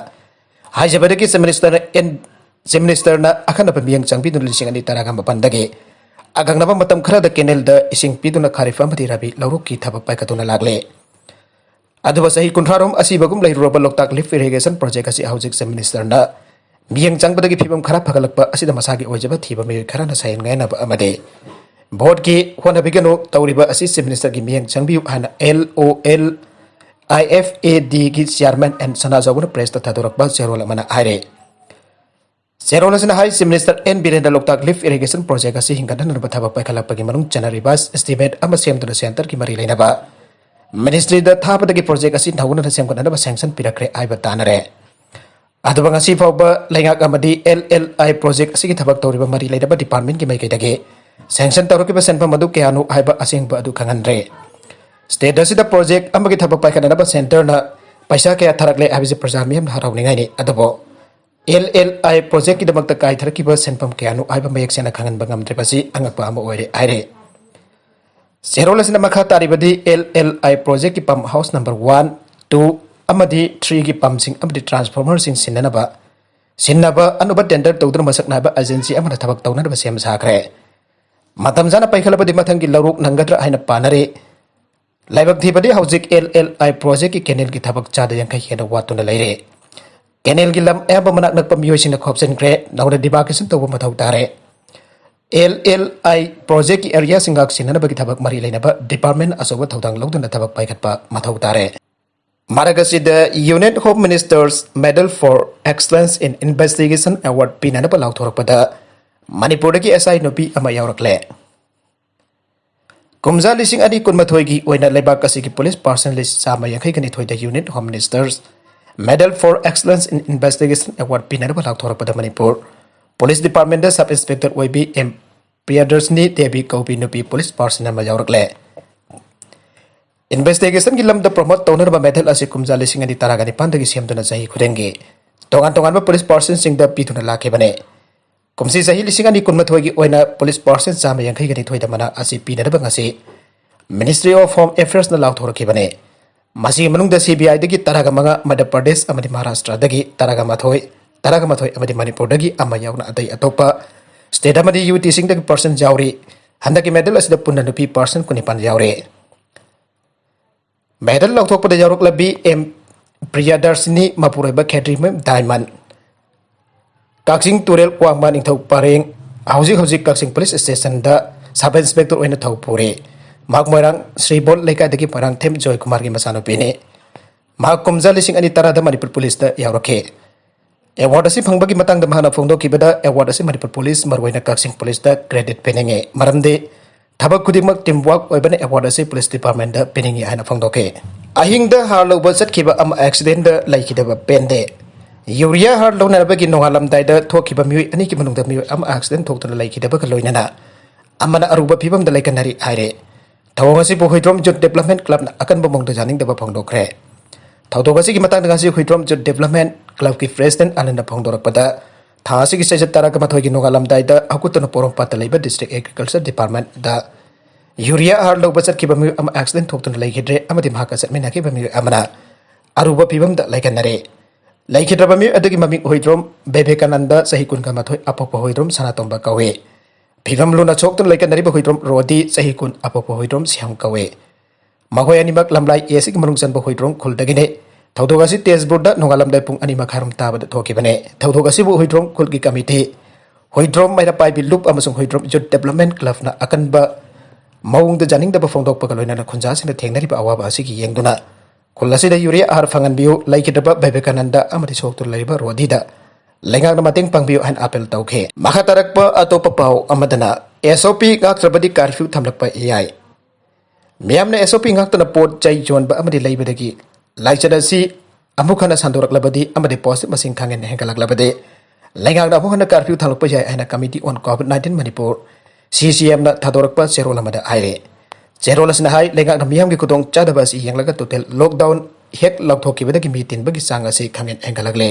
ꯍꯥꯏꯖꯕꯗꯒꯤ ꯆꯤꯐ ꯃꯤꯅꯤꯁꯇꯔꯅ ꯑꯦꯟ ꯆꯤꯐ ꯃꯤꯅꯤꯁꯇꯔꯅ ꯑꯈꯟꯅꯕ ꯃꯤꯠꯌꯦꯡ ꯆꯪꯕꯤꯗꯨꯅ ꯂꯤꯁꯤꯡ ꯑꯅꯤ ꯇꯔꯥꯒ ꯃꯥꯄꯟꯗꯒꯤ ꯑꯀꯛꯅꯕ ꯃꯇꯝ ꯈꯔꯗ ꯀꯦꯅꯦꯜꯗ ꯏꯁꯤꯡ ꯄꯤꯗꯨꯅ ꯈꯥꯔꯤꯐ ꯑꯃꯗꯤ ꯔꯥꯕꯤ ꯂꯧꯔꯣꯛꯀꯤ ꯊꯕꯛ ꯄꯥꯏꯈꯠꯇꯨꯅ ꯂꯥꯛꯂꯦ꯫ ꯑꯗꯨꯕꯨ ꯆꯍꯤ ꯀꯨꯟꯊ꯭ꯔꯥꯔꯣꯝ ꯑꯁꯤꯕꯒꯨꯝ ꯂꯩꯔꯨꯔꯕ ꯂꯣꯛꯇꯥꯛ ꯂꯤꯐ ꯏꯔꯤꯒꯦꯁꯟ ꯄ꯭ꯔꯣꯖꯦꯛ ꯑꯁꯤ ꯍꯧꯖꯤꯛ ꯆꯤꯐ ꯃꯤꯅꯤꯁꯇꯔꯅ ꯃꯤꯠꯌꯦꯡ ꯆꯪꯕꯗꯒꯤ ꯐꯤꯕꯝ ꯈꯔ ꯐꯒꯠꯂꯛꯄ ꯑꯁꯤꯗ ꯃꯁꯥꯒꯤ ꯑꯣꯏꯖꯕ ꯊꯤꯕ ꯃꯤꯑꯣꯏ ꯈꯔꯅ ꯁꯥꯏꯟ ꯉꯥꯏꯅꯕ ꯑꯃꯗꯤ ꯚꯣꯠꯀꯤ ꯍꯣꯠꯅꯕꯤꯒꯅꯨ, ꯇꯧꯔꯤꯕ ꯑꯁꯤ ꯆꯤꯐ ꯃꯤꯅꯤꯁꯇꯔꯒꯤ ꯃꯤꯠꯌꯦꯡ ꯆꯪꯕꯤꯌꯨ ꯍꯥꯏꯅ L O L I F A D ꯒꯤ ꯆꯤꯌꯥꯔꯃꯦꯟ ꯑꯦꯟ ꯁꯅꯥꯖꯥꯎꯕꯅ ꯄ꯭ꯔꯦꯁꯇ ꯊꯥꯗꯣꯔꯛꯄ ꯆꯦꯔꯣꯜ ꯑꯃꯅ ꯍꯥꯏꯔꯦ꯫ ꯆꯦꯔꯣꯜ ꯑꯁꯤꯅ ꯍꯥꯏ, ꯆꯤꯐ ꯃꯤꯅꯤꯁꯇꯔ ꯑꯦꯟ ꯕꯤꯔꯦꯟꯗ ꯂꯣꯛꯇꯥꯛ ꯂꯤꯐ ꯏꯔꯤꯒꯦꯁꯟ ꯄ꯭ꯔꯣꯖꯦꯛ ꯑꯁꯤ ꯍꯤꯡꯒꯠꯍꯟꯅꯕ ꯊꯕꯛ ꯄꯥꯏꯈꯠꯂꯛꯄꯒꯤ ꯃꯅꯨꯡ ꯆꯟꯅ ꯔꯤꯚꯥꯏꯁ ꯑꯦꯁꯇꯤꯃꯦꯠ ꯑꯃ ꯁꯦꯝꯗꯨꯅ ꯁꯦꯟꯇꯔꯒꯤ ꯃꯔꯤ ꯂꯩꯅꯕ ꯃꯤꯅꯤꯁꯇ꯭ꯔꯤꯗ ꯊꯥꯕꯗꯒꯤ ꯄ꯭ꯔꯣꯖꯦꯛ ꯑꯁꯤ ꯊꯧꯒꯠꯅꯅ ꯁꯦꯝꯒꯠꯅꯅꯕ ꯁꯦꯡꯁꯟ ꯄꯤꯔꯛꯈ꯭ꯔꯦ ꯍꯥꯏꯕ ꯇꯥꯅꯔꯦ꯫ ꯑꯗꯨꯕꯨ ꯉꯁꯤ ꯐꯥꯎꯕ ꯂꯩꯉꯥꯛ ꯑꯃꯗꯤ L L I ꯄ꯭ꯔꯣꯖꯦꯛ ꯑꯁꯤꯒꯤ ꯊꯕꯛ ꯇꯧꯔꯤꯕ ꯃꯔꯤ ꯂꯩꯅꯕ ꯗꯤꯄꯥꯔꯠꯃꯦꯟꯒꯤ ꯃꯥꯏꯀꯩꯗꯒꯤ ꯁꯦꯡꯁꯟ ꯇꯧꯔꯛꯈꯤꯕ ꯁꯦꯟꯐꯝ ꯑꯗꯨ ꯀꯌꯥꯅꯣ ꯍꯥꯏꯕ ꯑꯁꯦꯡꯕ ꯑꯗꯨ ꯈꯪꯍꯟꯗ꯭ꯔꯦ꯫ ꯁ꯭ꯇꯦꯠ ꯑꯁꯤꯗ ꯄ꯭ꯔꯣꯖꯦꯛ ꯑꯃꯒꯤ ꯊꯕꯛ ꯄꯥꯏꯈꯠꯅꯅꯕ ꯁꯦꯟꯇꯔꯅ ꯄꯩꯁꯥ ꯀꯌꯥ ꯊꯥꯔꯛꯂꯦ ꯍꯥꯏꯕꯁꯤ ꯄ꯭ꯔꯖꯥ ꯃꯤꯌꯥꯝꯅ ꯍꯔꯥꯎꯅꯤꯡꯉꯥꯏꯅꯤ꯫ ꯑꯗꯨꯕꯨ L L I ꯄ꯭ꯔꯣꯖꯦꯛꯀꯤꯗꯃꯛꯇ ꯀꯥꯏꯊꯔꯛꯈꯤꯕ ꯁꯦꯟꯐꯝ ꯀꯌꯥꯅꯣ ꯍꯥꯏꯕ ꯃꯌꯦꯛ ꯁꯦꯡꯅ ꯈꯪꯍꯟꯕ ꯉꯝꯗ꯭ꯔꯤꯕꯁꯤ ꯑꯉꯛꯄ ꯑꯃ ꯑꯣꯏꯔꯦ ꯍꯥꯏꯔꯦ꯫ ꯆꯦꯔꯣꯜ ꯑꯁꯤꯅ ꯃꯈꯥ ꯇꯥꯔꯤꯕꯗꯤ L L I ꯄ꯭ꯔꯣꯖꯦꯛꯀꯤ ꯄꯝ ꯍꯥꯎꯁ ꯅꯝꯕꯔ ꯋꯥꯟ, ꯇꯨ ꯑꯃꯗꯤ ꯊ꯭ꯔꯤꯒꯤ ꯄꯝꯁꯤꯡ ꯑꯃꯗꯤ ꯇ꯭ꯔꯥꯟꯁꯐꯣꯔꯃꯔꯁꯤꯡ ꯁꯤꯟꯅꯅꯕ ꯁꯤꯟꯅꯕ ꯑꯅꯧꯕ ꯇꯦꯟꯗꯔ ꯇꯧꯗꯨꯅ ꯃꯁꯛ ꯅꯥꯏꯕ ꯑꯦꯖꯦꯟꯁꯤ ꯑꯃꯅ ꯊꯕꯛ ꯇꯧꯅꯅꯕ ꯁꯦꯝ ꯁꯥꯈ꯭ꯔꯦ꯫ ꯃꯇꯝ ꯆꯥꯅ ꯄꯥꯏꯈꯠꯂꯕꯗꯤ ꯃꯊꯪꯒꯤ ꯂꯧꯔꯣꯛ ꯅꯪꯒꯗ꯭ꯔꯥ ꯍꯥꯏꯅ ꯄꯥꯅꯔꯤ꯫ ꯂꯥꯏꯕꯛ ꯊꯤꯕꯗꯤ ꯍꯧꯖꯤꯛ L L I ꯄ꯭ꯔꯣꯖꯦꯛꯀꯤ ꯀꯦꯅꯦꯜꯒꯤ ꯊꯕꯛ ꯆꯥꯗ ꯌꯥꯡꯈꯩ ꯍꯦꯟꯅ ꯋꯥꯠꯇꯨꯅ ꯂꯩꯔꯦ꯫ ꯀꯦꯅꯦꯜꯒꯤ ꯂꯝ ꯑꯌꯥꯝꯕ ꯃꯅꯥꯛ ꯅꯛꯄ ꯃꯤꯑꯣꯏꯁꯤꯡꯅ ꯈꯣꯞꯆꯤꯟꯈ꯭ꯔꯦ꯫ ꯅꯧꯅ ꯗꯤꯃꯥꯔꯀꯦꯁꯟ ꯇꯧꯕ ꯃꯊꯧ ꯇꯥꯔꯦ꯫ L L I ꯄ꯭ꯔꯣꯖꯦꯛꯀꯤ ꯑꯦꯔꯤꯌꯥꯁꯤꯡ ꯉꯥꯛ ꯁꯦꯟꯅꯅꯕꯒꯤ ꯊꯕꯛ ꯃꯔꯤ ꯂꯩꯅꯕ ꯗꯤꯄꯥꯔꯠꯃꯦꯟ ꯑꯆꯧꯕ ꯊꯧꯗꯥꯡ ꯂꯧꯗꯨꯅ ꯊꯕꯛ ꯄꯥꯏꯈꯠꯄ ꯃꯊꯧ ꯇꯥꯔꯦ꯫ ꯃꯔꯛ ꯑꯁꯤꯗ Union Home Minister's Medal for Excellence in Investigation Award ꯄꯤꯅꯅꯕ ꯂꯥꯎꯊꯣꯔꯛꯄꯗ ꯃꯅꯤꯄꯨꯔꯗꯒꯤ ꯑꯦꯁ ꯑꯥꯏ ꯅꯨꯄꯤ ꯑꯃ ꯌꯥꯎꯔꯛꯂꯦ꯫ ꯀꯨꯝꯖꯥ ꯂꯤꯁꯤꯡ ꯑꯅꯤ ꯀꯨꯟꯃꯥꯊꯣꯏꯒꯤ ꯑꯣꯏꯅ ꯂꯩꯕꯥꯛ ꯑꯁꯤꯒꯤ ꯄꯨꯂꯤꯁ ꯄꯥꯔꯁꯅꯦꯂꯤꯁ ꯆꯥꯝꯃ ꯌꯥꯡꯈꯩꯒ ꯅꯤꯊꯣꯏꯗ Union Home Minister's Medal for Excellence in Investigation Award ꯄꯤꯅꯅꯕ ꯂꯥꯎꯊꯣꯔꯛꯄꯗ ꯃꯅꯤꯄꯨꯔ ꯄꯨꯂꯤꯁ ꯗꯤꯄꯥꯔꯠꯃꯦꯟꯗ ꯁꯕ ꯏꯟꯁꯄꯦꯛꯇꯔ ꯑꯣꯏꯕꯤ ꯑꯦꯝ ꯄ꯭ꯔꯤꯌꯗꯔꯁꯤꯅꯤ ꯗꯦꯕꯤ ꯀꯧꯕꯤ ꯅꯨꯄꯤ ꯄꯨꯂꯤꯁ ꯄꯥꯔꯁꯟ ꯑꯃ ꯌꯥꯎꯔꯛꯂꯦ꯫ ꯏꯟꯚꯦꯁꯇꯤꯒꯦꯁꯟꯒꯤ ꯂꯝꯗ ꯄ꯭ꯔꯣꯃꯣꯠ ꯇꯧꯅꯅꯕ ꯃꯦꯗꯜ ꯑꯁꯤ ꯀꯨꯝꯖꯥ ꯂꯤꯁꯤꯡ ꯑꯅꯤ ꯇꯔꯥꯒ ꯅꯤꯄꯥꯟꯗꯒꯤ ꯁꯦꯝꯗꯨꯅ ꯆꯍꯤ ꯈꯨꯗꯤꯡꯒꯤ ꯇꯣꯉꯥꯟ ꯇꯣꯉꯥꯟꯕ ꯄꯨꯂꯤꯁ ꯄꯥꯔꯁꯟꯁꯤꯡꯗ ꯄꯤꯗꯨꯅ ꯂꯥꯛꯈꯤꯕꯅꯤ꯫ ꯀꯨꯝꯁꯤ ꯆꯍꯤ ꯂꯤꯁꯤꯡ ꯑꯅꯤ ꯀꯨꯟꯃꯥꯊꯣꯏꯒꯤ ꯑꯣꯏꯅ ꯄꯨꯂꯤꯁ ꯄꯥꯔꯁꯟ ꯆꯥꯝꯃ ꯌꯥꯡꯈꯩꯒ ꯅꯤꯊꯣꯏꯗ ꯃꯅꯥ ꯑꯁꯤ ꯄꯤꯅꯅꯕ ꯉꯁꯤ Ministry of Home Affairsꯅ ꯂꯥꯎꯊꯣꯔꯛꯈꯤꯕꯅꯤ꯫ ꯃꯁꯤꯒꯤ ꯃꯅꯨꯡꯗ CBIꯗꯒꯤ ꯇꯔꯥꯒ ꯃꯉꯥ, ꯃꯙ꯭ꯌ ꯄ꯭ꯔꯗꯦꯁ ꯑꯃꯗꯤ ꯃꯍꯥꯔꯥꯁꯇ꯭ꯔꯗꯒꯤ ꯇꯔꯥꯒ ꯃꯥꯊꯣꯏ, ꯇꯔꯥꯒ ꯃꯥꯊꯣꯏ ꯑꯃꯗꯤ ꯃꯅꯤꯄꯨꯔꯗꯒꯤ ꯑꯃ ꯌꯥꯎꯅ ꯑꯇꯩ ꯑꯇꯣꯞꯄ state ꯑꯃꯗꯤ UTꯁꯤꯡꯗꯒꯤ ꯄꯥꯔꯁꯟ ꯌꯥꯎꯔꯤ꯫ ꯍꯟꯗꯛꯀꯤ ꯃꯦꯗꯜ ꯑꯁꯤꯗ ꯄꯨꯟꯅ ꯅꯨꯄꯤ ꯄꯥꯔꯁꯟ ꯀꯨꯟꯅꯤꯄꯥꯟ ꯌꯥꯎꯔꯤ꯫ ꯃꯦꯗꯜ ꯂꯧꯊꯣꯛꯄꯗ ꯌꯥꯎꯔꯛꯂꯕꯤ ꯑꯦꯝ ꯄ꯭ꯔꯤꯌꯥꯗꯔꯁꯤꯅꯤ, ꯃꯄꯨꯔꯣꯏꯕ ꯈꯦꯇ꯭ꯔꯤ ꯗꯥꯏꯃꯟ, ꯀꯛꯆꯤꯡ ꯇꯨꯔꯦꯜ ꯋꯥꯡꯃ ꯅꯤꯡꯊꯧ ꯄꯔꯦꯡ, ꯍꯧꯖꯤꯛ ꯍꯧꯖꯤꯛ ꯀꯛꯆꯤꯡ ꯄꯨꯂꯤꯁ ꯁ꯭ꯇꯦꯁꯟꯗ ꯁꯕ ꯏꯟꯁꯄꯦꯛꯇꯔ ꯑꯣꯏꯅ ꯊꯧ ꯄꯨꯔꯤ꯫ ꯃꯍꯥꯛ ꯃꯣꯏꯔꯥꯡ ꯁ꯭ꯔꯤꯕꯣꯜ ꯂꯩꯀꯥꯏꯗꯒꯤ ꯃꯣꯏꯔꯥꯡꯊꯦꯝ ꯖꯣꯏꯀꯨꯃꯥꯔꯒꯤ ꯃꯆꯥꯅꯨꯄꯤꯅꯤ꯫ ꯃꯍꯥꯛ ꯀꯨꯝꯖꯥ ꯂꯤꯁꯤꯡ ꯑꯅꯤ ꯇꯔꯥꯗ ꯃꯅꯤꯄꯨꯔ ꯄꯨꯂꯤꯁꯇ ꯌꯥꯎꯔꯛꯈꯤ꯫ ꯑꯦꯋꯥꯔꯗ ꯑꯁꯤ ꯐꯪꯕꯒꯤ ꯃꯇꯥꯡꯗ ꯃꯍꯥꯛꯅ ꯐꯣꯡꯗꯣꯛꯈꯤꯕꯗ, ꯑꯦꯋꯥꯔꯗ ꯑꯁꯤ ꯃꯅꯤꯄꯨꯔ ꯄꯨꯂꯤꯁ, ꯃꯔꯨꯑꯣꯏꯅ ꯀꯛꯆꯤꯡ ꯄꯨꯂꯤꯁꯇ credit ꯄꯤꯅꯤꯡꯏ, ꯃꯔꯝꯗꯤ ꯊꯕꯛ ꯈꯨꯗꯤꯡꯃꯛ team work ꯑꯣꯏꯕꯅ ꯑꯦꯋꯥꯔꯗ ꯑꯁꯤ ꯄꯨꯂꯤꯁ departmentꯗ ꯄꯤꯅꯤꯡꯏ ꯍꯥꯏꯅ ꯐꯣꯡꯗꯣꯛꯈꯤ꯫ ꯑꯍꯤꯡꯗ ꯍꯥꯔ ꯂꯧꯕ ꯆꯠꯈꯤꯕ ꯑꯃ accidentꯗ ꯂꯩꯈꯤꯗꯕ ꯄꯦꯟꯗꯦ꯫ ꯌꯨꯔꯤꯌꯥ ꯍꯥꯔ ꯂꯧꯅꯅꯕꯒꯤ ꯅꯣꯡꯉꯥꯜꯂꯝꯗꯥꯏꯗ ꯊꯣꯛꯈꯤꯕ ꯃꯤꯑꯣꯏ ꯑꯅꯤꯒꯤ ꯃꯅꯨꯡꯗ ꯃꯤꯑꯣꯏ ꯑꯃ accident ꯊꯣꯛꯇꯨꯅ ꯂꯩꯈꯤꯗꯕꯒ ꯂꯣꯏꯅꯅ ꯑꯃꯅ ꯑꯔꯨꯕ ꯐꯤꯕꯝꯗ ꯂꯩꯀꯟꯅꯔꯤ ꯍꯥꯏꯔꯦ꯫ ꯊꯧꯑꯣꯡ ꯑꯁꯤꯕꯨ ꯍꯨꯏꯗ꯭ꯔꯣꯝ Youth Development Clubꯅ ꯑꯀꯟꯕ ꯃꯑꯣꯡꯗ ꯌꯥꯅꯤꯡꯗꯕ ꯐꯣꯡꯗꯣꯛꯈ꯭ꯔꯦ꯫ ꯊꯧꯗꯣꯛ ꯑꯁꯤꯒꯤ ꯃꯇꯥꯡꯗ ꯉꯁꯤ Huidrom Youth Development Clubꯀꯤ president Anand ꯐꯣꯡꯗꯣꯔꯛꯄꯗ, ꯊꯥ ꯑꯁꯤꯒꯤ ꯆꯩꯆꯠ ꯇꯔꯥꯒ ꯃꯥꯊꯣꯏꯒꯤ ꯅꯣꯡꯉꯥꯜꯂꯝꯗꯥꯏꯗ ꯍꯧꯒꯠꯇꯨꯅ ꯄꯣꯔꯣꯝꯄꯥꯠꯇ ꯂꯩꯕ District Agriculture Departmentꯗ ꯌꯨꯔꯤꯌꯥ ꯍꯥꯔ ꯂꯧꯕ ꯆꯠꯈꯤꯕ ꯃꯤꯑꯣꯏ ꯑꯃ accident ꯊꯣꯛꯇꯨꯅ ꯂꯩꯈꯤꯗ꯭ꯔꯦ ꯑꯃꯗꯤ ꯃꯍꯥꯛꯀ ꯆꯠꯃꯤꯟꯅꯈꯤꯕ ꯃꯤꯑꯣꯏ ꯑꯃꯅ ꯑꯔꯨꯕ ꯐꯤꯕꯝꯗ ꯂꯩꯀꯟꯅꯔꯦ꯫ ꯂꯩꯈꯤꯗ꯭ꯔꯕ ꯃꯤꯑꯣꯏ ꯑꯗꯨꯒꯤ ꯃꯃꯤꯡ ꯍꯨꯏꯗ꯭ꯔꯣꯝ ꯕꯦꯕꯦꯀꯥꯅꯟꯗ, ꯆꯍꯤ ꯀꯨꯟꯒ ꯃꯥꯊꯣꯏ, ꯑꯄꯣꯛꯄ ꯍꯨꯏꯗ꯭ꯔꯣꯝ ꯁꯅꯥꯇꯣꯝꯕ ꯀꯧꯏ꯫ ꯐꯤꯕꯝ ꯂꯨꯅ ꯁꯣꯛꯇꯨꯅ ꯂꯩꯀꯟꯅꯔꯤꯕ ꯍꯨꯏꯗ꯭ꯔꯣꯝ ꯔꯣꯗꯤ, ꯆꯍꯤ ꯀꯨꯟ, ꯑꯄꯣꯛꯄ ꯍꯨꯏꯗ꯭ꯔꯣꯝ ꯁ꯭ꯌꯥꯝ ꯀꯧꯏ꯫ ꯃꯈꯣꯏ ꯑꯅꯤꯃꯛ ꯂꯝꯂꯥꯏ ꯑꯦ ꯑꯁꯤꯒꯤ ꯃꯅꯨꯡ ꯆꯟꯕ ꯍꯨꯏꯗ꯭ꯔꯣꯝ ꯈꯨꯜꯗꯒꯤꯅꯤ꯫ ꯊꯧꯗꯣꯛ ꯑꯁꯤ ꯇꯦꯖꯄꯨꯔꯗ ꯅꯣꯡꯉꯥꯜꯂꯝꯗꯥꯏ ꯄꯨꯡ ꯑꯅꯤ ꯃꯈꯥꯏꯔꯣꯝ ꯇꯥꯕꯗ ꯊꯣꯛꯈꯤꯕꯅꯤ꯫ ꯊꯧꯗꯣꯛ ꯑꯁꯤꯕꯨ ꯍꯨꯏꯗ꯭ꯔꯣꯝ ꯈꯨꯜꯒꯤ ꯀꯃꯤꯇꯤ, ꯍꯨꯏꯗ꯭ꯔꯣꯝ ꯃꯩꯔꯥ ꯄꯥꯏꯕꯤ ꯂꯨꯞ ꯑꯃꯁꯨꯡ ꯍꯨꯏꯗ꯭ꯔꯣꯝ Youth Development Clubꯅ ꯑꯀꯟꯕ ꯃꯑꯣꯡꯗ ꯌꯥꯅꯤꯡꯗꯕ ꯐꯣꯡꯗꯣꯛꯄꯒ ꯂꯣꯏꯅꯅ ꯈꯨꯟꯖꯥꯁꯤꯡꯅ ꯊꯦꯡꯅꯔꯤꯕ ꯑꯋꯥꯕ ꯑꯁꯤꯒꯤ ꯌꯦꯡꯗꯨꯅ ꯈꯨꯜ ꯑꯁꯤꯗ ꯌꯨꯔꯤꯌꯥ ꯑꯍꯥꯔ ꯐꯪꯍꯟꯕꯤꯌꯨ, ꯂꯩꯈꯤꯗ꯭ꯔꯕ ꯕꯤꯕꯦꯀꯥꯅꯟꯗ ꯑꯃꯗꯤ ꯁꯣꯛꯇꯨꯅ ꯂꯩꯔꯤꯕ ꯔꯣꯗꯤꯗ ꯂꯩꯉꯥꯛꯅ ꯃꯇꯦꯡ ꯄꯥꯡꯕꯤꯌꯨ ꯍꯥꯏꯅ ꯑꯥꯄꯦꯜ ꯇꯧꯈꯤ꯫ ꯃꯈꯥ ꯇꯥꯔꯛꯄ ꯑꯇꯣꯞꯄ ꯄꯥꯎ ꯑꯃꯗꯅ, SOP ꯉꯥꯛꯇ꯭ꯔꯕꯗꯤ curfew ꯊꯝꯂꯛꯄ ꯌꯥꯏ꯫ ꯃꯤꯌꯥꯝꯅ SOP ꯉꯥꯛꯇꯅ ꯄꯣꯠ ꯆꯩ ꯌꯣꯟꯕ ꯑꯃꯗꯤ ꯂꯩꯕꯗꯒꯤ ꯂꯥꯏꯆꯠ ꯑꯁꯤ ꯑꯃꯨꯛ ꯍꯟꯅ ꯁꯟꯗꯣꯔꯛꯂꯕꯗꯤ ꯑꯃꯗꯤ positive ꯃꯁꯤꯡ ꯈꯪꯍꯦꯟꯅ ꯍꯦꯟꯒꯠꯂꯛꯂꯕꯗꯤ ꯂꯩꯉꯥꯛꯅ ꯑꯃꯨꯛ ꯍꯟꯅ curfew ꯊꯝꯂꯛꯄ ꯌꯥꯏ ꯍꯥꯏꯅ Committee on COVID nineteen Manipur, CCMꯅ ꯊꯥꯗꯣꯔꯛꯄ ꯆꯦꯔꯣꯜ ꯑꯃꯗ ꯍꯥꯏꯔꯤ꯫ ꯆꯦꯔꯣꯜ ꯑꯁꯤꯅ ꯍꯥꯏ, ꯂꯩꯉꯥꯛꯅ ꯃꯤꯌꯥꯝꯒꯤ ꯈꯨꯗꯣꯡ ꯆꯥꯗꯕ ꯑꯁꯤ ꯌꯦꯡꯂꯒ total lockdown ꯍꯦꯛ ꯂꯥꯎꯊꯣꯛꯈꯤꯕꯗꯒꯤ ꯃꯤ ꯇꯤꯟꯕꯒꯤ ꯆꯥꯡ ꯑꯁꯤ ꯈꯪꯍꯦꯟ ꯍꯦꯟꯒꯠꯂꯛꯂꯦ꯫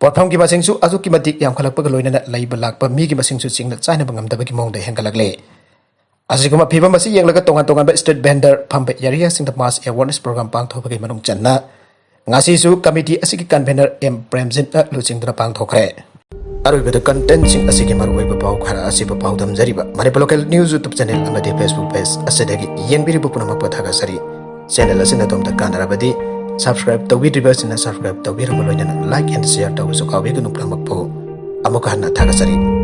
ꯄꯣꯠꯐꯝꯒꯤ ꯃꯁꯤꯡꯁꯨ ꯑꯁꯨꯛꯀꯤ ꯃꯇꯤꯛ ꯌꯥꯝꯈꯠꯂꯛꯄꯒ ꯂꯣꯏꯅꯅ ꯂꯩꯕ ꯂꯥꯛꯄ ꯃꯤꯒꯤ ꯃꯁꯤꯡꯁꯨ ꯆꯤꯡꯅ ꯆꯥꯏꯅꯕ ꯉꯝꯗꯕꯒꯤ ꯃꯑꯣꯡꯗ ꯍꯦꯟꯒꯠꯂꯛꯂꯦ꯫ ꯑꯁꯤꯒꯨꯝꯕ ꯐꯤꯕꯝ ꯑꯁꯤ ꯌꯦꯡꯂꯒ ꯇꯣꯉꯥꯟ ꯇꯣꯉꯥꯟꯕ street vendor ꯐꯝꯕ areaꯁꯤꯡꯗ mass awareness program ꯄꯥꯡꯊꯣꯛꯄꯒꯤ ꯃꯅꯨꯡ ꯆꯟꯅ ꯉꯁꯤꯁꯨ committee ꯑꯁꯤꯒꯤ convener ꯑꯦꯝ ꯄ꯭ꯔꯦꯝꯖꯤꯠꯅ ꯂꯨꯆꯤꯡꯗꯨꯅ ꯄꯥꯡꯊꯣꯛꯈ꯭ꯔꯦ꯫ ꯑꯔꯣꯏꯕꯗ contentꯁꯤꯡ ꯑꯁꯤꯒꯤ ꯃꯔꯨꯑꯣꯏꯕ ꯄꯥꯎ ꯈꯔ ꯑꯁꯤꯕꯨ ꯄꯥꯎꯗꯝꯖꯔꯤꯕ Manipur local news YouTube channel ꯑꯃꯗꯤ Facebook page ꯑꯁꯤꯗꯒꯤ ꯌꯦꯡꯕꯤꯔꯤꯕ ꯄꯨꯝꯅꯃꯛꯄꯨ ꯊꯥꯒꯠꯆꯔꯤ꯫ Channel ꯑꯁꯤꯅ ꯑꯗꯣꯝꯗ ꯀꯥꯟꯅꯔꯕꯗꯤ subscribe ꯇꯧꯕꯤꯗ꯭ꯔꯤꯕꯁꯤꯡꯅ subscribe ꯇꯧꯕꯤꯔꯕ ꯂꯣꯏꯅꯅ like and share ꯇꯧꯕꯁꯨ ꯀꯥꯎꯕꯤꯒꯅꯨ ꯄꯨꯝꯅꯃꯛꯄꯨ꯫ ꯑꯃꯨꯛꯀ ꯍꯟꯅ ꯊꯥꯒꯠꯆꯔꯤ꯫